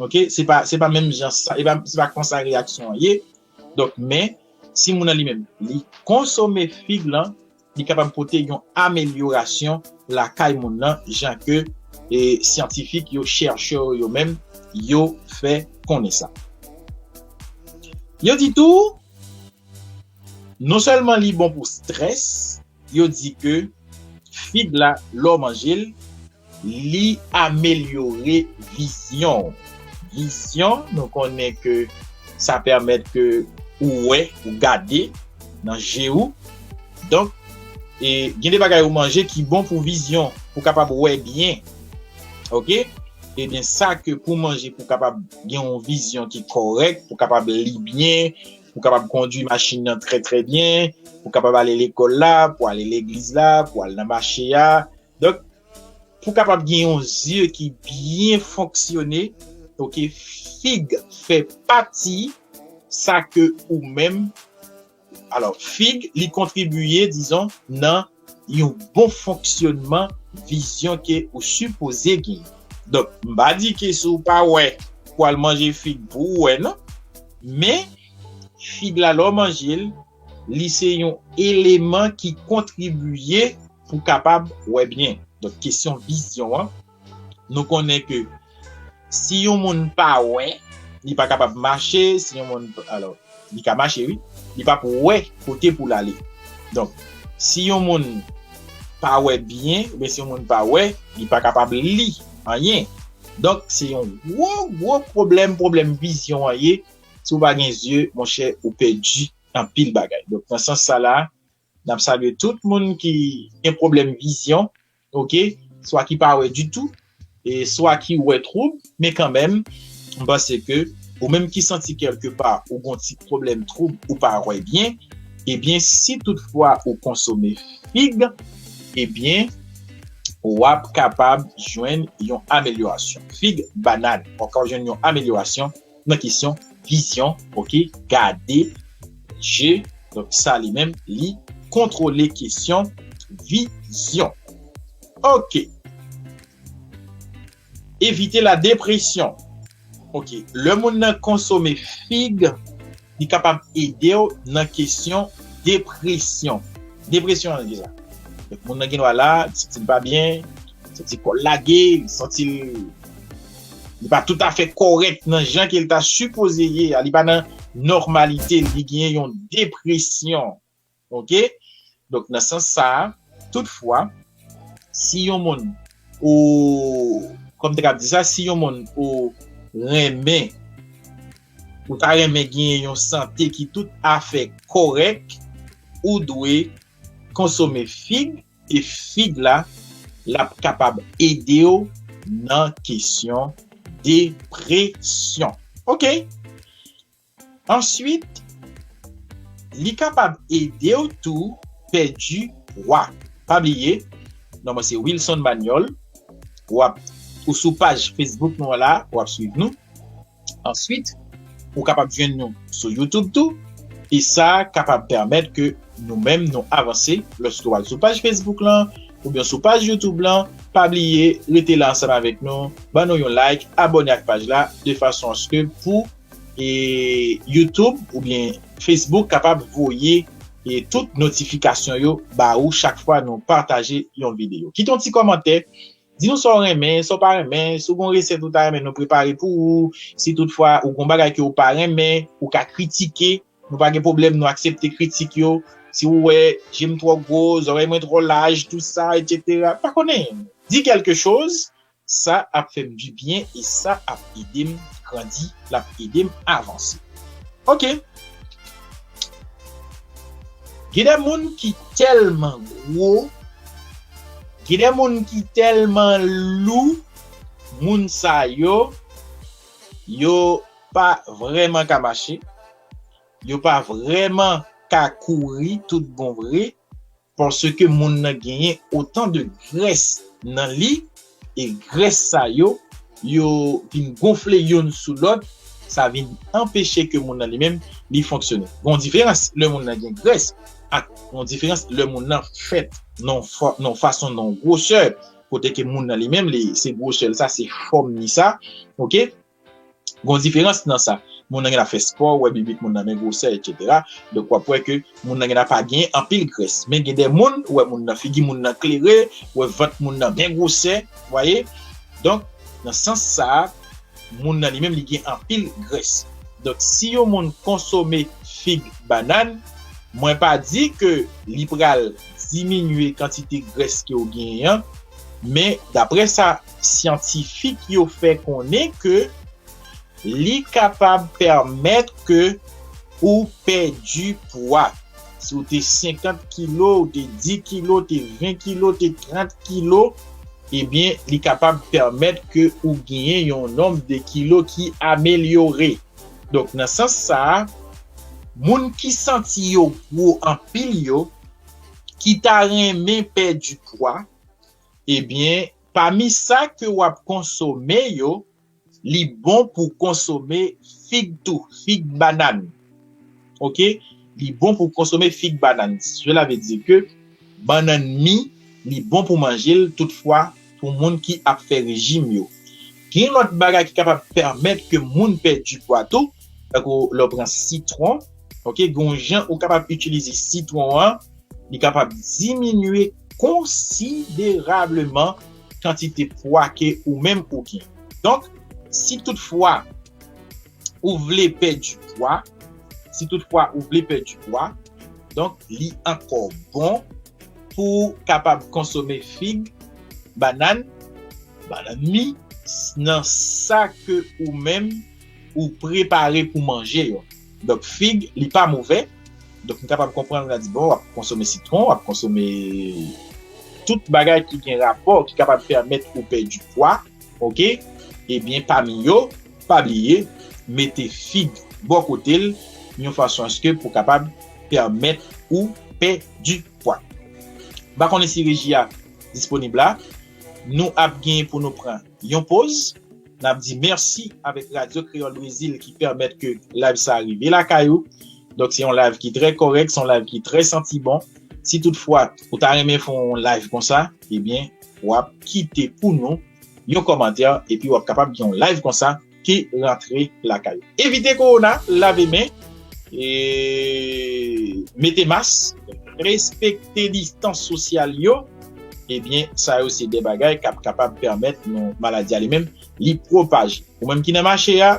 Oke? Se pa, se pa menm jan sa, se pa, se pa konsa reyaksyon an ye. Donk, men, si moun nan li menm, li konsome fig lan, li kapab pote yon amelyorasyon lakay moun nan, jan ke, e, syantifik yo, chèchè yo menm, yo fè konnen sa. Yo di tou, non sèlman li bon pou strès, yo di ke fig la, lè w manje l, li amelyore vizyon w. Vizyon, nou konnen ke sa pèmèt ke ou wè, ou gade nan je w. Donk, e, gen de bagay ou manje ki bon pou vizyon, pou kapab wè byen. Oke? Ebyen, sa ke pou manje, pou kapab gen yon vizyon ki kòrèk, pou kapab li byen, pou kapab kondui machin nan trè, trè byen, pou kapab ale lekòl la, pou ale legliz la, pou al nan mache a. Donk, pou kapab gen yon zye ki byen fonksyone, oke, fig fè pati sa ke ou menm, alò, fig, li kontribiye, dizon, nan yon bon fonksyonman vizyon ke ou sipoze genyen. Donk, m pa di ke si w pa wè, pou al manje fig pou w wè, non. Men, fig la, lè w manje l, li se yon eleman ki kontribiye pou kapab wè byen. Donk, kesyon vizyon an, nou konnen ke si yon moun pa wè, li pa kapab mache, si yon moun, alò, li ka mache, wi, li p ap wè kote pou l ale. Donk, si yon moun pa wè byen, oubyen si yon moun pa wè, li pa kapab li anyen. Donk, se yon gwo, gwo pwoblèm, pwoblèm vizyon an ye. Si w pa gen zye, monchè, ou pèdi anpil bagay. Donk, nan sans sa la, n ap salye tout moun ki gen pwoblèm vizyon, oke? Swa ki pa wè ditou, e swa ki wè twoub, men kanmenm, m panse ke ou menm ki santi kèlkepa ou gon ti pwoblèm twoub ou pa wè byen, ebyen, si toutfwa ou konsome fig, ebyen, w ap kapab jwenn yon amelyorasyon. Fig, banàn, w ap kapab jwenn yon amelyorasyon nan kesyon vizyon, oke, gade, je, donk sa li menm, li kontwole kesyon vizyon. Oke. Evite la depresyon. Oke, lè moun nan konsome fig, li kapab ede w nan kesyon depresyon. Depresyon an, kisa? Donk, moun nan gen dwa la, li santi l pa byen, santi kò l lage, li santi l, li pa toutafè kòrèk nan jan ke l ta sipoze ye a, li pa nan nòmalite, li gen yon depresyon. Oke? Donk, nan sans sa a, toutfwa, si yon moun ou, kòm te ka di sa, si yon moun ou renmen, ou ta renmen genyen yon sante ki toutafè kòrèk, ou dwe konsome fig, e fig la, l ap kapab ede w nan kesyon depresyon. Oke? Answit, li kapab ede w tou pèdi pwa. Pa bliye, non mwen se Wilson Manuel. W ap, ou sou paj Facebook nou an la, w ap swiv nou. Answit, ou kapab jwenn nou sou YouTube tou. E sa kapab pèmèt ke nou menm nou avanse lòske w al sou paj Facebook lan, oubyen sou paj YouTube lan. Pa bliye, rete la ansanm avèk nou. Ban nou yon like, abòne ak paj la, de fason aske pou e YouTube oubyen Facebook kapab voye e tout notifikasyon yo ba ou chak fwa nou pataje yon videyo. Kite yon ti kòmantè, di nou sa w renmen, sa w pa renmen, si w gon resèt ou ta renmen nou prepare pou ou, si toutfwa ou gon bagay ke ou pa renmen, ou ka kritike, nou pa gen pwoblèm, nou aksepte kritik yo. Si w wè je m twò gwo, zòrèy mwen twò laj, tou sa, etsetera, pa konnen. di quelque chose, sa ap fè m du bien e sa ap ede m grandi, l ap ede m avanse. Ok. Gen de moun ki tèlman gwo, gen de moun ki tèlman lou, moun sa yo, yo pa vrèman ka mache, yo pa vrèman ka kouri tout bon vre, paske moun nan genyen otan de grès nan li, e grès sa yo, yo vin gonfle youn sou lòt, sa vin anpeche ke moun nan li menm, li fonksyone. Gon diferans lè moun nan gen grès, ak gon diferans lè moun nan fèt nan fò-, nan fason, nan gwosè, kote ke moun nan li menm, li, se gwosè l sa, se fòm li sa, ok? Gon diferans nan sa. Moun nan genlè ap fè spò, ou wè bibit moun nan byen gwosè, etsetera. Donk, w ap wè ke moun nan genlè pa gen anpil grès. Men gen de moun, ou wè moun nan, figi moun nan klere, ou wè vant moun nan byen gwosè, w wè. Donk, nan sans sa a, moun nan li menm, li gen anpil grès. Donk, si yon moun konsome fig, bannann, mwen pa di ke li pral diminye kantite grès ke w genyen an, men daprè sa syantifik yo fè konnen ke li kapab pèmèt ke ou pèdi pwa. Si w te senkant kilo, w te dis kilo, w te ven kilo, w te trant kilo, ebyen, li kapab pèmèt ke ou genyen yon nonb de kilo ki amelyore. Donk, nan sans sa a, moun ki santi yo gwo anpil yo, ki ta renmen pèdi pwa, ebyen, pami sa ke w ap konsome yo, li bon pou konsome fig tou, fig, bannann. Ok? Li bon pou konsome fig, bannann. Cela veut dire que bannann mi, li bon pou manje l, toutfwa, pou moun ki ap fè rejim yo. Gen lòt bagay ki kapab pèmèt ke moun pèdi pwa tou, tankou lè w pran sitwon, ok, gen yon jan ou kapab itilize sitwon an, li kapab diminye konsiderableman kantite pwa ke ou menm ou gen. Donk, si toutfwa ou vle pèdi pwa, si toutfwa ou vle pèdi pwa, donk, li ankò bon pou w kapab konsome fig, bannann, bannann mi, nan sa ke ou menm ou prepare pou manje yo. Donk, fig, li pa movè. Donk, nou kapab konprann, nou di, bon, w ap konsome sitwon, w ap konsome tout bagay ki gen rapò, ki kapab pèmèt ou pèdi pwa, ok? Ebyen, pami yo, pa bliye, mete fig bò kote l, yon fason aske pou kapab pèmèt ou pèdi pwa. M pa konnen si reji a disponib la. Nou ap gen pou nou pran yon poz. N ap di mèsi avèk Radyo Kreyòl Brezil ki pèmèt ke live sa a rive lakay ou. Donk, se yon live ki trè kòrèk, se yon live ki trè santi bon. Si toutfwa ou ta renmen fè yon live konsa, ebyen, w ap kite pou nou yon kòmantè, epi w ap kapab gen yon live konsa ki rantre lakay ou. Evite kowona, lave men, e mete mas, respekte distans sosyal yo, ebyen, sa yo se de bagay k ap kapab pèmèt nou maladi a li menm li pwopaje. Ou menm ki nan mache a,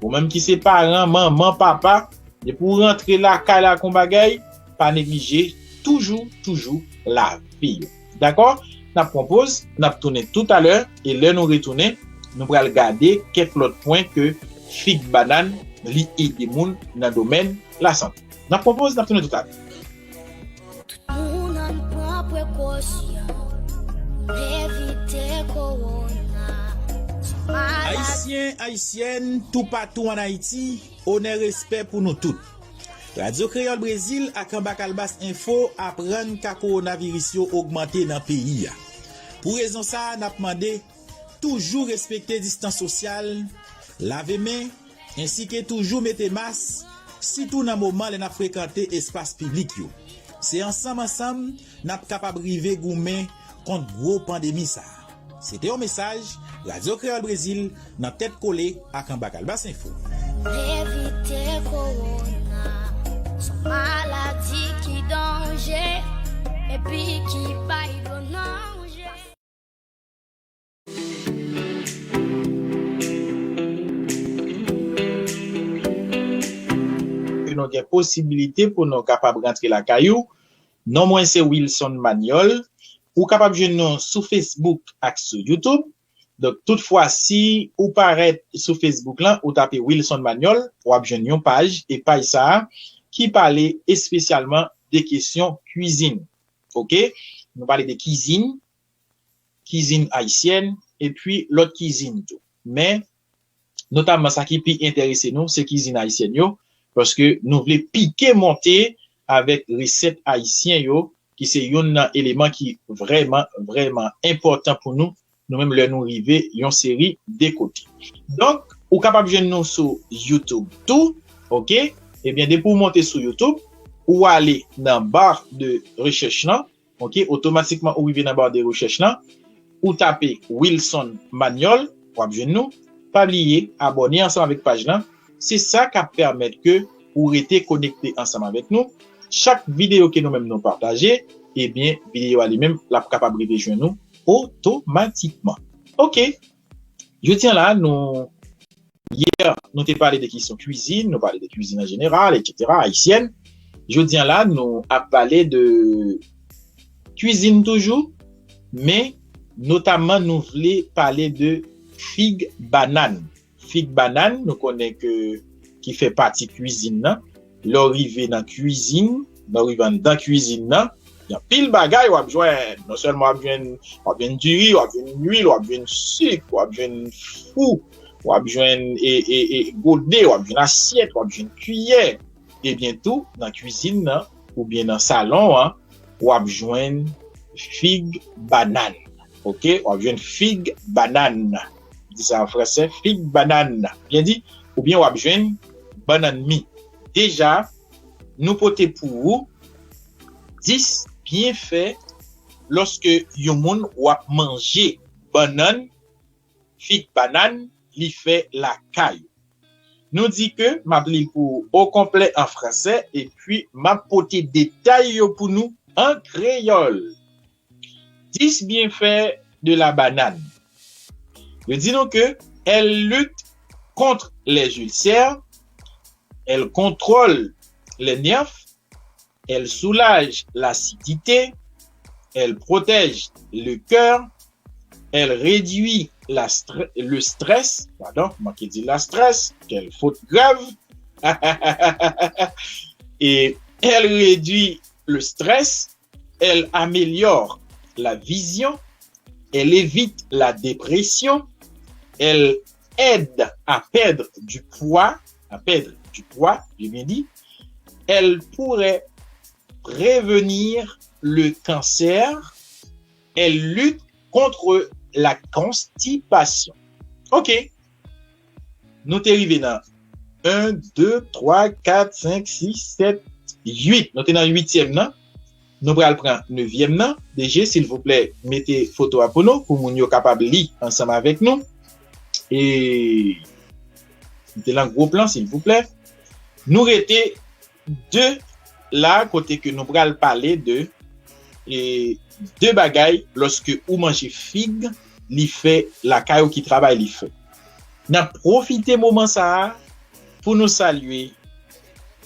ou menm ki se paran, manman, papa, depi w rantre lakay la ak yon bagay, pa neglije toujou, toujou lave yo. Dakò? N ap pran poz, n ap tounen toutalè, e lè nou retounen, nou pral gade kèk lòt pwen ke fig, bannann, li ede moun nan domèn lasante. N ap pran poz, n ap tounen toutalè. Tout moun ann pran prekosyon pou n evite kowona. Se yon maladi. Ayisyen, Ayisyèn, toupatou ann Ayiti, onè, respè pou nou tout. Radyo Kreyòl Brezil ak Anba Kalbas Enfo aprann ka kowonaviris yo ogmante nan peyi a. Pou rezon sa a, n ap mande toujou respekte distans sosyal, lave men, ensike toujou mete mas, sitou nan moman lè n ap frekante espas piblik yo. Se ansanm ansanm n ap kapab rive goumen kont gwo pandemi sa a. Se te yon mesaj Radyo Kreyòl Brezil nan Tèt Kole ak Anba Kalbas Enfo. Evite kowona, se yon maladi ki danje, epi ki bay gwo danje. Ke nou gen posibilite pou nou kapab rantre lakay ou. Non mwen se Wilson Manuel. Ou kapab jwenn nou sou Facebook ak sou YouTube. Donk, toutfwa, si ou parèt sou Facebook lan, ou tape Wilson Manuel, w ap jwenn yon paj, e paj sa a ki pale espesyalman de kesyon kwizin. Oke? Nou pale de kizin, kizin ayisyèn, epi lòt kizin tou. Men, notamman sa ki pi enterese nou, se kizin ayisyèn yo, paske nou vle pike monte avèk resèt ayisyen yo, ki se youn nan eleman ki vrèman, vrèman enpòtan pou nou, nou menm lè nou rive yon seri de kote. Donk, ou kapab jwenn nou sou YouTube tou, oke? Ebyen, depi w monte sou YouTube, ou ale nan bar de rechèch lan, oke? Otomatikman, ou rive nan bar de rechèch lan, ou tape Wilson Manuel, w ap jwenn nou. Pa bliye, abòne ansanm avèk paj lan. Se sa k ap pèmèt ke ou rete konekte ansanm avèk nou. Chak videyo ke nou menm nou pataje, ebyen, videyo a li menm, l ap kapab rive jwenn nou otomatikman. Oke. Jodi a la, nou, yè, nou te pale de kesyon kwizin, nou pale de kwizin an jeneral, etsetera, ayisyèn. Jodi a la, nou ap pale de kwizin toujou, men notamman nou vle pale de fig banann. Fig banann, nou konnen ke ki fè pati kwizin nan. Lè w rive nan kwizin, lè w rive anndan kwizin nan, gen anpil bagay w ap jwenn. Non sèlman w ap jwenn, w ap jwenn diri, w ap jwenn lwil, w ap jwenn sik, w ap jwenn fou, w ap jwenn e, e, e, gode, w ap jwenn asyèt, w ap jwenn kiyè. Ebyen tou, nan kwizin nan, oubyen nan salon an, w ap jwenn fig banann. Oke? W ap jwenn fig banann. Di sa an fransè, fig banann. Byen di, oubyen w ap jwenn bannann mi. Deja, nou pote pou ou dis byenfè lòske yon moun w ap manje bannann, fig banann, li fè lakay ou. Nou di ke m ap li l pou ou okonplè an fransè, epi m ap pote detay yo pou nou an kreyòl. Dis byenfè de la banane. Yo di nou ke elle lutte contre les ulcères, elle contrôle les nerfs, elle soulage l'acidité, elle protège le cœur, elle réduit la stre- le stress, pardon, manke di la stress, quelle faute grave, et elle réduit le stress, elle améliore la vision, elle évite la dépression, elle aide à perdre du poids, à perdre du poids, j'ai bien dit, elle pourrait prévenir le cancer, elle lutte contre la constipation. Ok. Nou te rive nan un, deux, trois, quatre, cinq, six, sept, huit. Nou te nan uityèm nan. Nou pral pran nevyèm nan. D J, silvouplè, mete foto a pou nou, pou moun yo kapab li ansanm avèk nou. E mete l an gwo plan, silvouplè. Nou rete de la, kote ke nou pral pale de, e, de bagay, lòske ou manje fig, li fè lakay ou, ki travay li fè. N ap pwofite moman sa a pou nou salye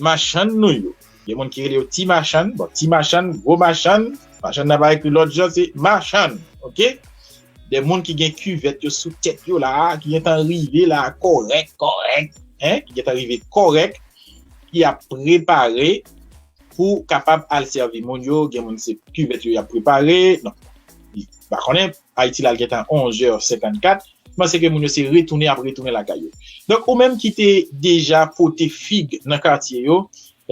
machann nou yo. Gen moun ki rele yo ti machann, bon, ti machann, gwo machann, machann nan pa ekri lòt jan, se machann, oke? De moun ki gen kivèt yo sou tèt yo la, ki gentan rive la, kòrèk, kòrèk, en, ki gentan rive kòrèk, ki ap prepare pou kapab al sèvi moun yo, gen moun se kivèt yo y ap prepare, non, m pa konnen, Ayiti la l gentan onz è senkannkat, m panse ke moun yo se retounen ap retounen lakay yo. Donk, ou menm ki te deja pote fig nan katye yo,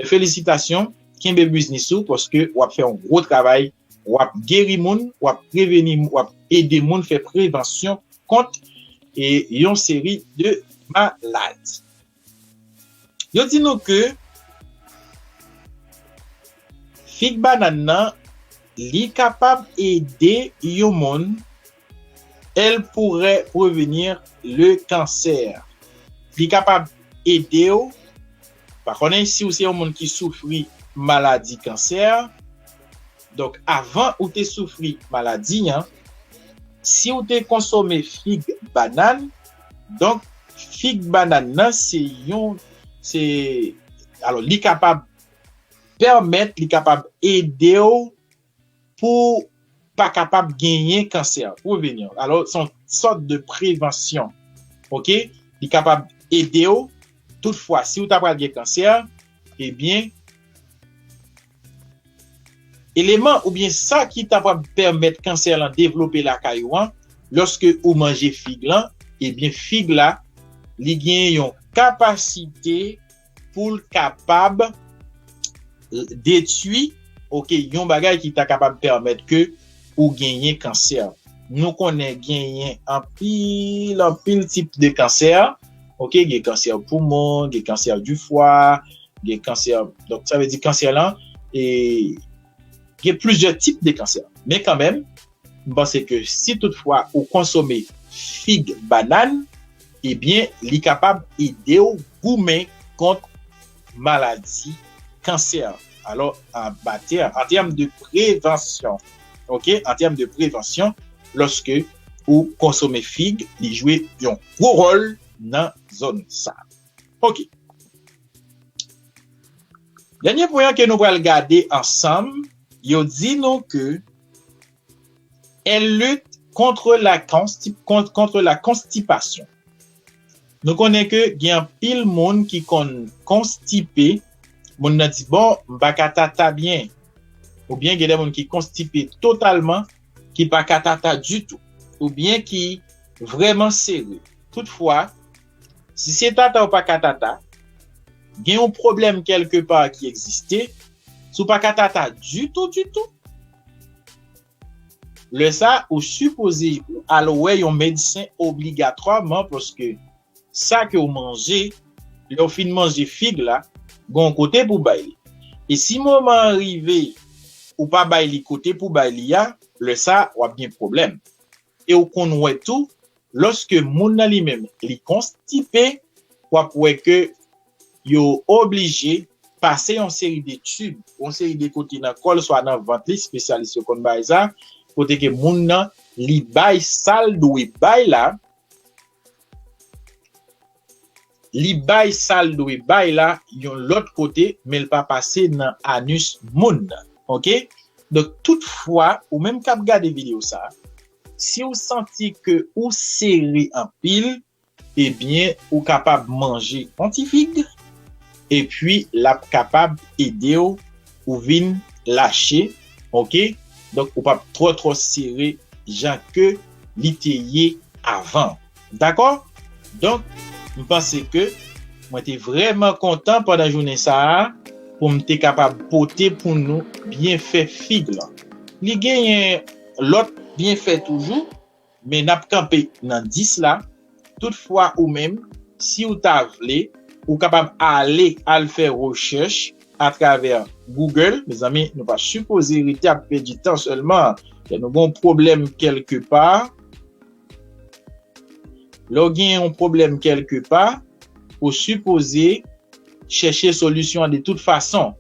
felisitasyon, kenbe biznis ou, paske w ap fè yon gwo travay, w ap geri moun, w ap preveni, w ap ede moun fè prevansyon kont e yon seri de maladi. Yo di nou ke fig banann nan, li kapab ede yon moun, elle pourrait prévenir le cancer. Li kapab ede w, pa konnen si w se yon moun ki soufri maladi kansè, donk avan ou te soufri maladi an, si w te konsome fig banann, donk fig banann nan se yon, se, alò, li kapab pèmèt, li kapab ede w pou pa kapab genyen kansè pou w vini. Alò, se yon sòt de prevansyon. Oke? Li kapab ede w. Toutfwa, si w ta pral gen kansè, ebyen, eleman oubyen sa ki ta pral pèmèt kansè lan devlope lakay ou an, lòske ou manje fig lan, ebyen, fig la, li gen yon kapasite pou l kapab detwi, oke, yon bagay ki ta kapab pèmèt ke ou genyen kansè. Nou konnen genyen anpil, anpil tip de kansè, oke, gen kansè poumon, gen kansè du foie, gen kansè, donk sa vle di kansè lan, e, gen plizyè tip de kansè. Men kanmenm, m panse ke si toutfwa ou konsome fig, banann, ebyen, li kapab ede w goumen kont maladi kansè. Alò, an batè, an tèm de prevansyon, oke, an tèm de prevansyon, lòske ou konsome fig, li jwe yon gwo wòl nan zòn sa. Oke. Dènye pwen an ke nou pral gade ansanm, yo di nou ke elle lutte contre la consti-, contre, contre la constipation. Nou konnen ke gen anpil moun ki konn konstipe, moun nan di, "Bon, m pa ka tata byen." Oubyen gen de moun ki konstipe totalman, ki pa ka tata ditou, oubyen ki vrèman sere. Toutfwa, si se tata ou pa ka tata, gen yon pwoblèm kèlkepa ki egziste, si w pa ka tata ditou, ditou, lè sa, ou sipoze al wè yon medsen obligatwaman, paske sa ke w manje, lè w fin manje fig la, gen yon kote pou bay li. E si moman an rive, ou pa bay li kote pou bay li a, lè sa, w ap gen pwoblèm. E w konn wè tou, lòske moun nan li menm, li konstipe, w ap wè ke yo oblije pase yon seri de tib, yon seri de kote nan kò l, swa nan vant li, espesyalis yo konn bay sa, kote ke moun nan, li bay sa l dwe bay la, li bay sa l dwe bay la yon lòt kote, men l pa pase nan anis moun nan. Oke? Donk, toutfwa, ou menm k ap gade videyo sa a, si w santi ke ou sere anpil, ebyen, ou kapab manje yon ti fig, epi l ap kapab ede w, ou vin lache, oke? Donk, ou p ap twò, twò sere jan ke li te ye avan. Dakò? Donk, m panse ke mwen te vrèman kontan pandan jounen sa a pou m te kapab pote pou nou byenfè fig lan. Li genyen lòt byenfè toujou, men n ap kanpe nan dis la. Toutfwa ou menm, si w ta vle, ou kapab ale al fè rechèch atravè Google. Mezanmi, nou pa sipoze rete ap pèdi tan sèlman. Lè nou gen yon pwoblèm kèlkepa, lè w gen yon pwoblèm kèlkepa, ou sipoze chèche solisyon an de tout fason.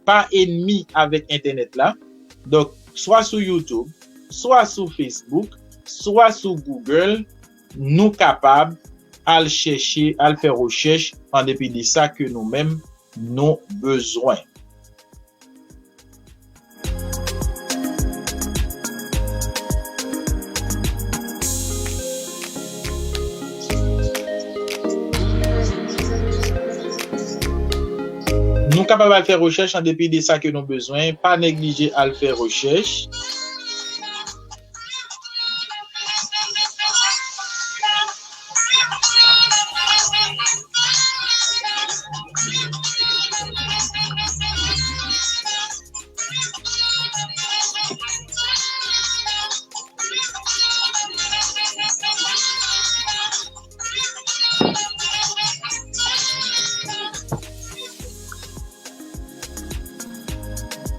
Pa enmi avèk entènèt la. Donk, swa sou YouTube, swa sou Facebook, swa sou Google, nou kapab al chèche, al fè rechèch an depi de sa ke nou menm nou bezwen. Nou kapab al fè rechèch an depi de sa ke nou bezwen. Pa neglije al fè rechèch.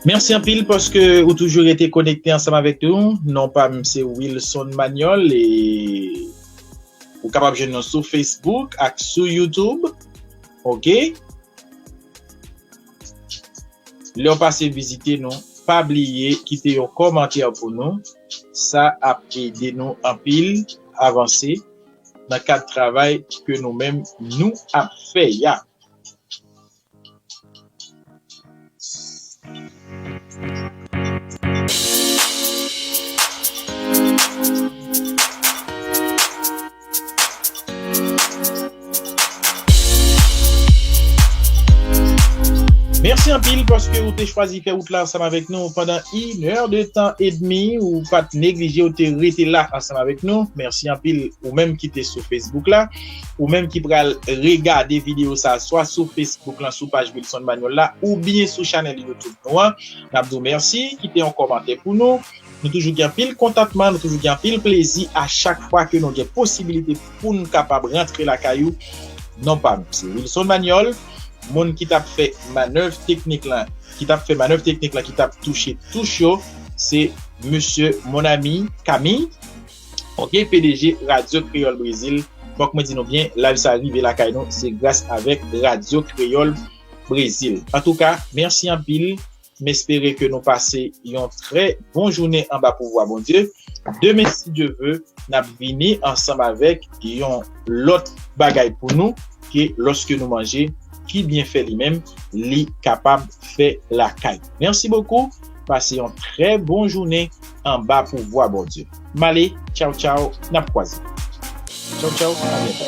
Mèsi anpil paske ou toujou rete konekte ansanm avèk nou. Non pa m se Wilson Manuel e ou kapab jwenn nou sou Facebook ak sou YouTube. Oke? Lè w pase vizite nou, pa bliye kite yon kòmantè pou nou. Sa ap ede nou anpil avanse nan kad travay ke nou menm nou ap fè a. Anpil paske ou te chwazi fè wout la ansanm avèk nou pandan inè de tan edmi. Ou pa t neglije, ou te rete la ansanm avèk nou. Mèsi anpil ou menm ki te sou Facebook la, ou menm ki pral regade videyo sa a, swa sou Facebook lan, sou paj Wilson Manuel la, oubyen sou chanèl YouTube nou an. N ap di w mèsi, kite yon kòmantè pou nou. Nou toujou gen anpil kontantman, nou toujou gen anpil plezi a chak fwa ke nou gen posibilite pou n kapab rantre lakay ou. Non pa m, se Wilson Manuel, moun ki t ap fè manèv teknik lan, ki t ap fè manèv teknik lan, ki t ap touche touch yo, se mesye mon ami Camille, ok, P D G Radyo Kreyòl Brezil. Fòk mwen di nou byen, live sa rive lakay nou, se gras avèk Radyo Kreyòl Brezil. Antouka, mèsi anpil. M espere ke nou pase yon trè bon jounen anba pouvwa Bondye. Demen, si Dye ve, n ap vini ansanm avèk yon lòt bagay pou nou, ke lòske nou manje, ki byen fè li menm, li kapab fè lakay. Mèsi bokou. Pase yon trè bon jounen anba pouvwa Bondye. M ale, tchaw tchaw, n ap kwaze. Tchaw tchaw, a byento.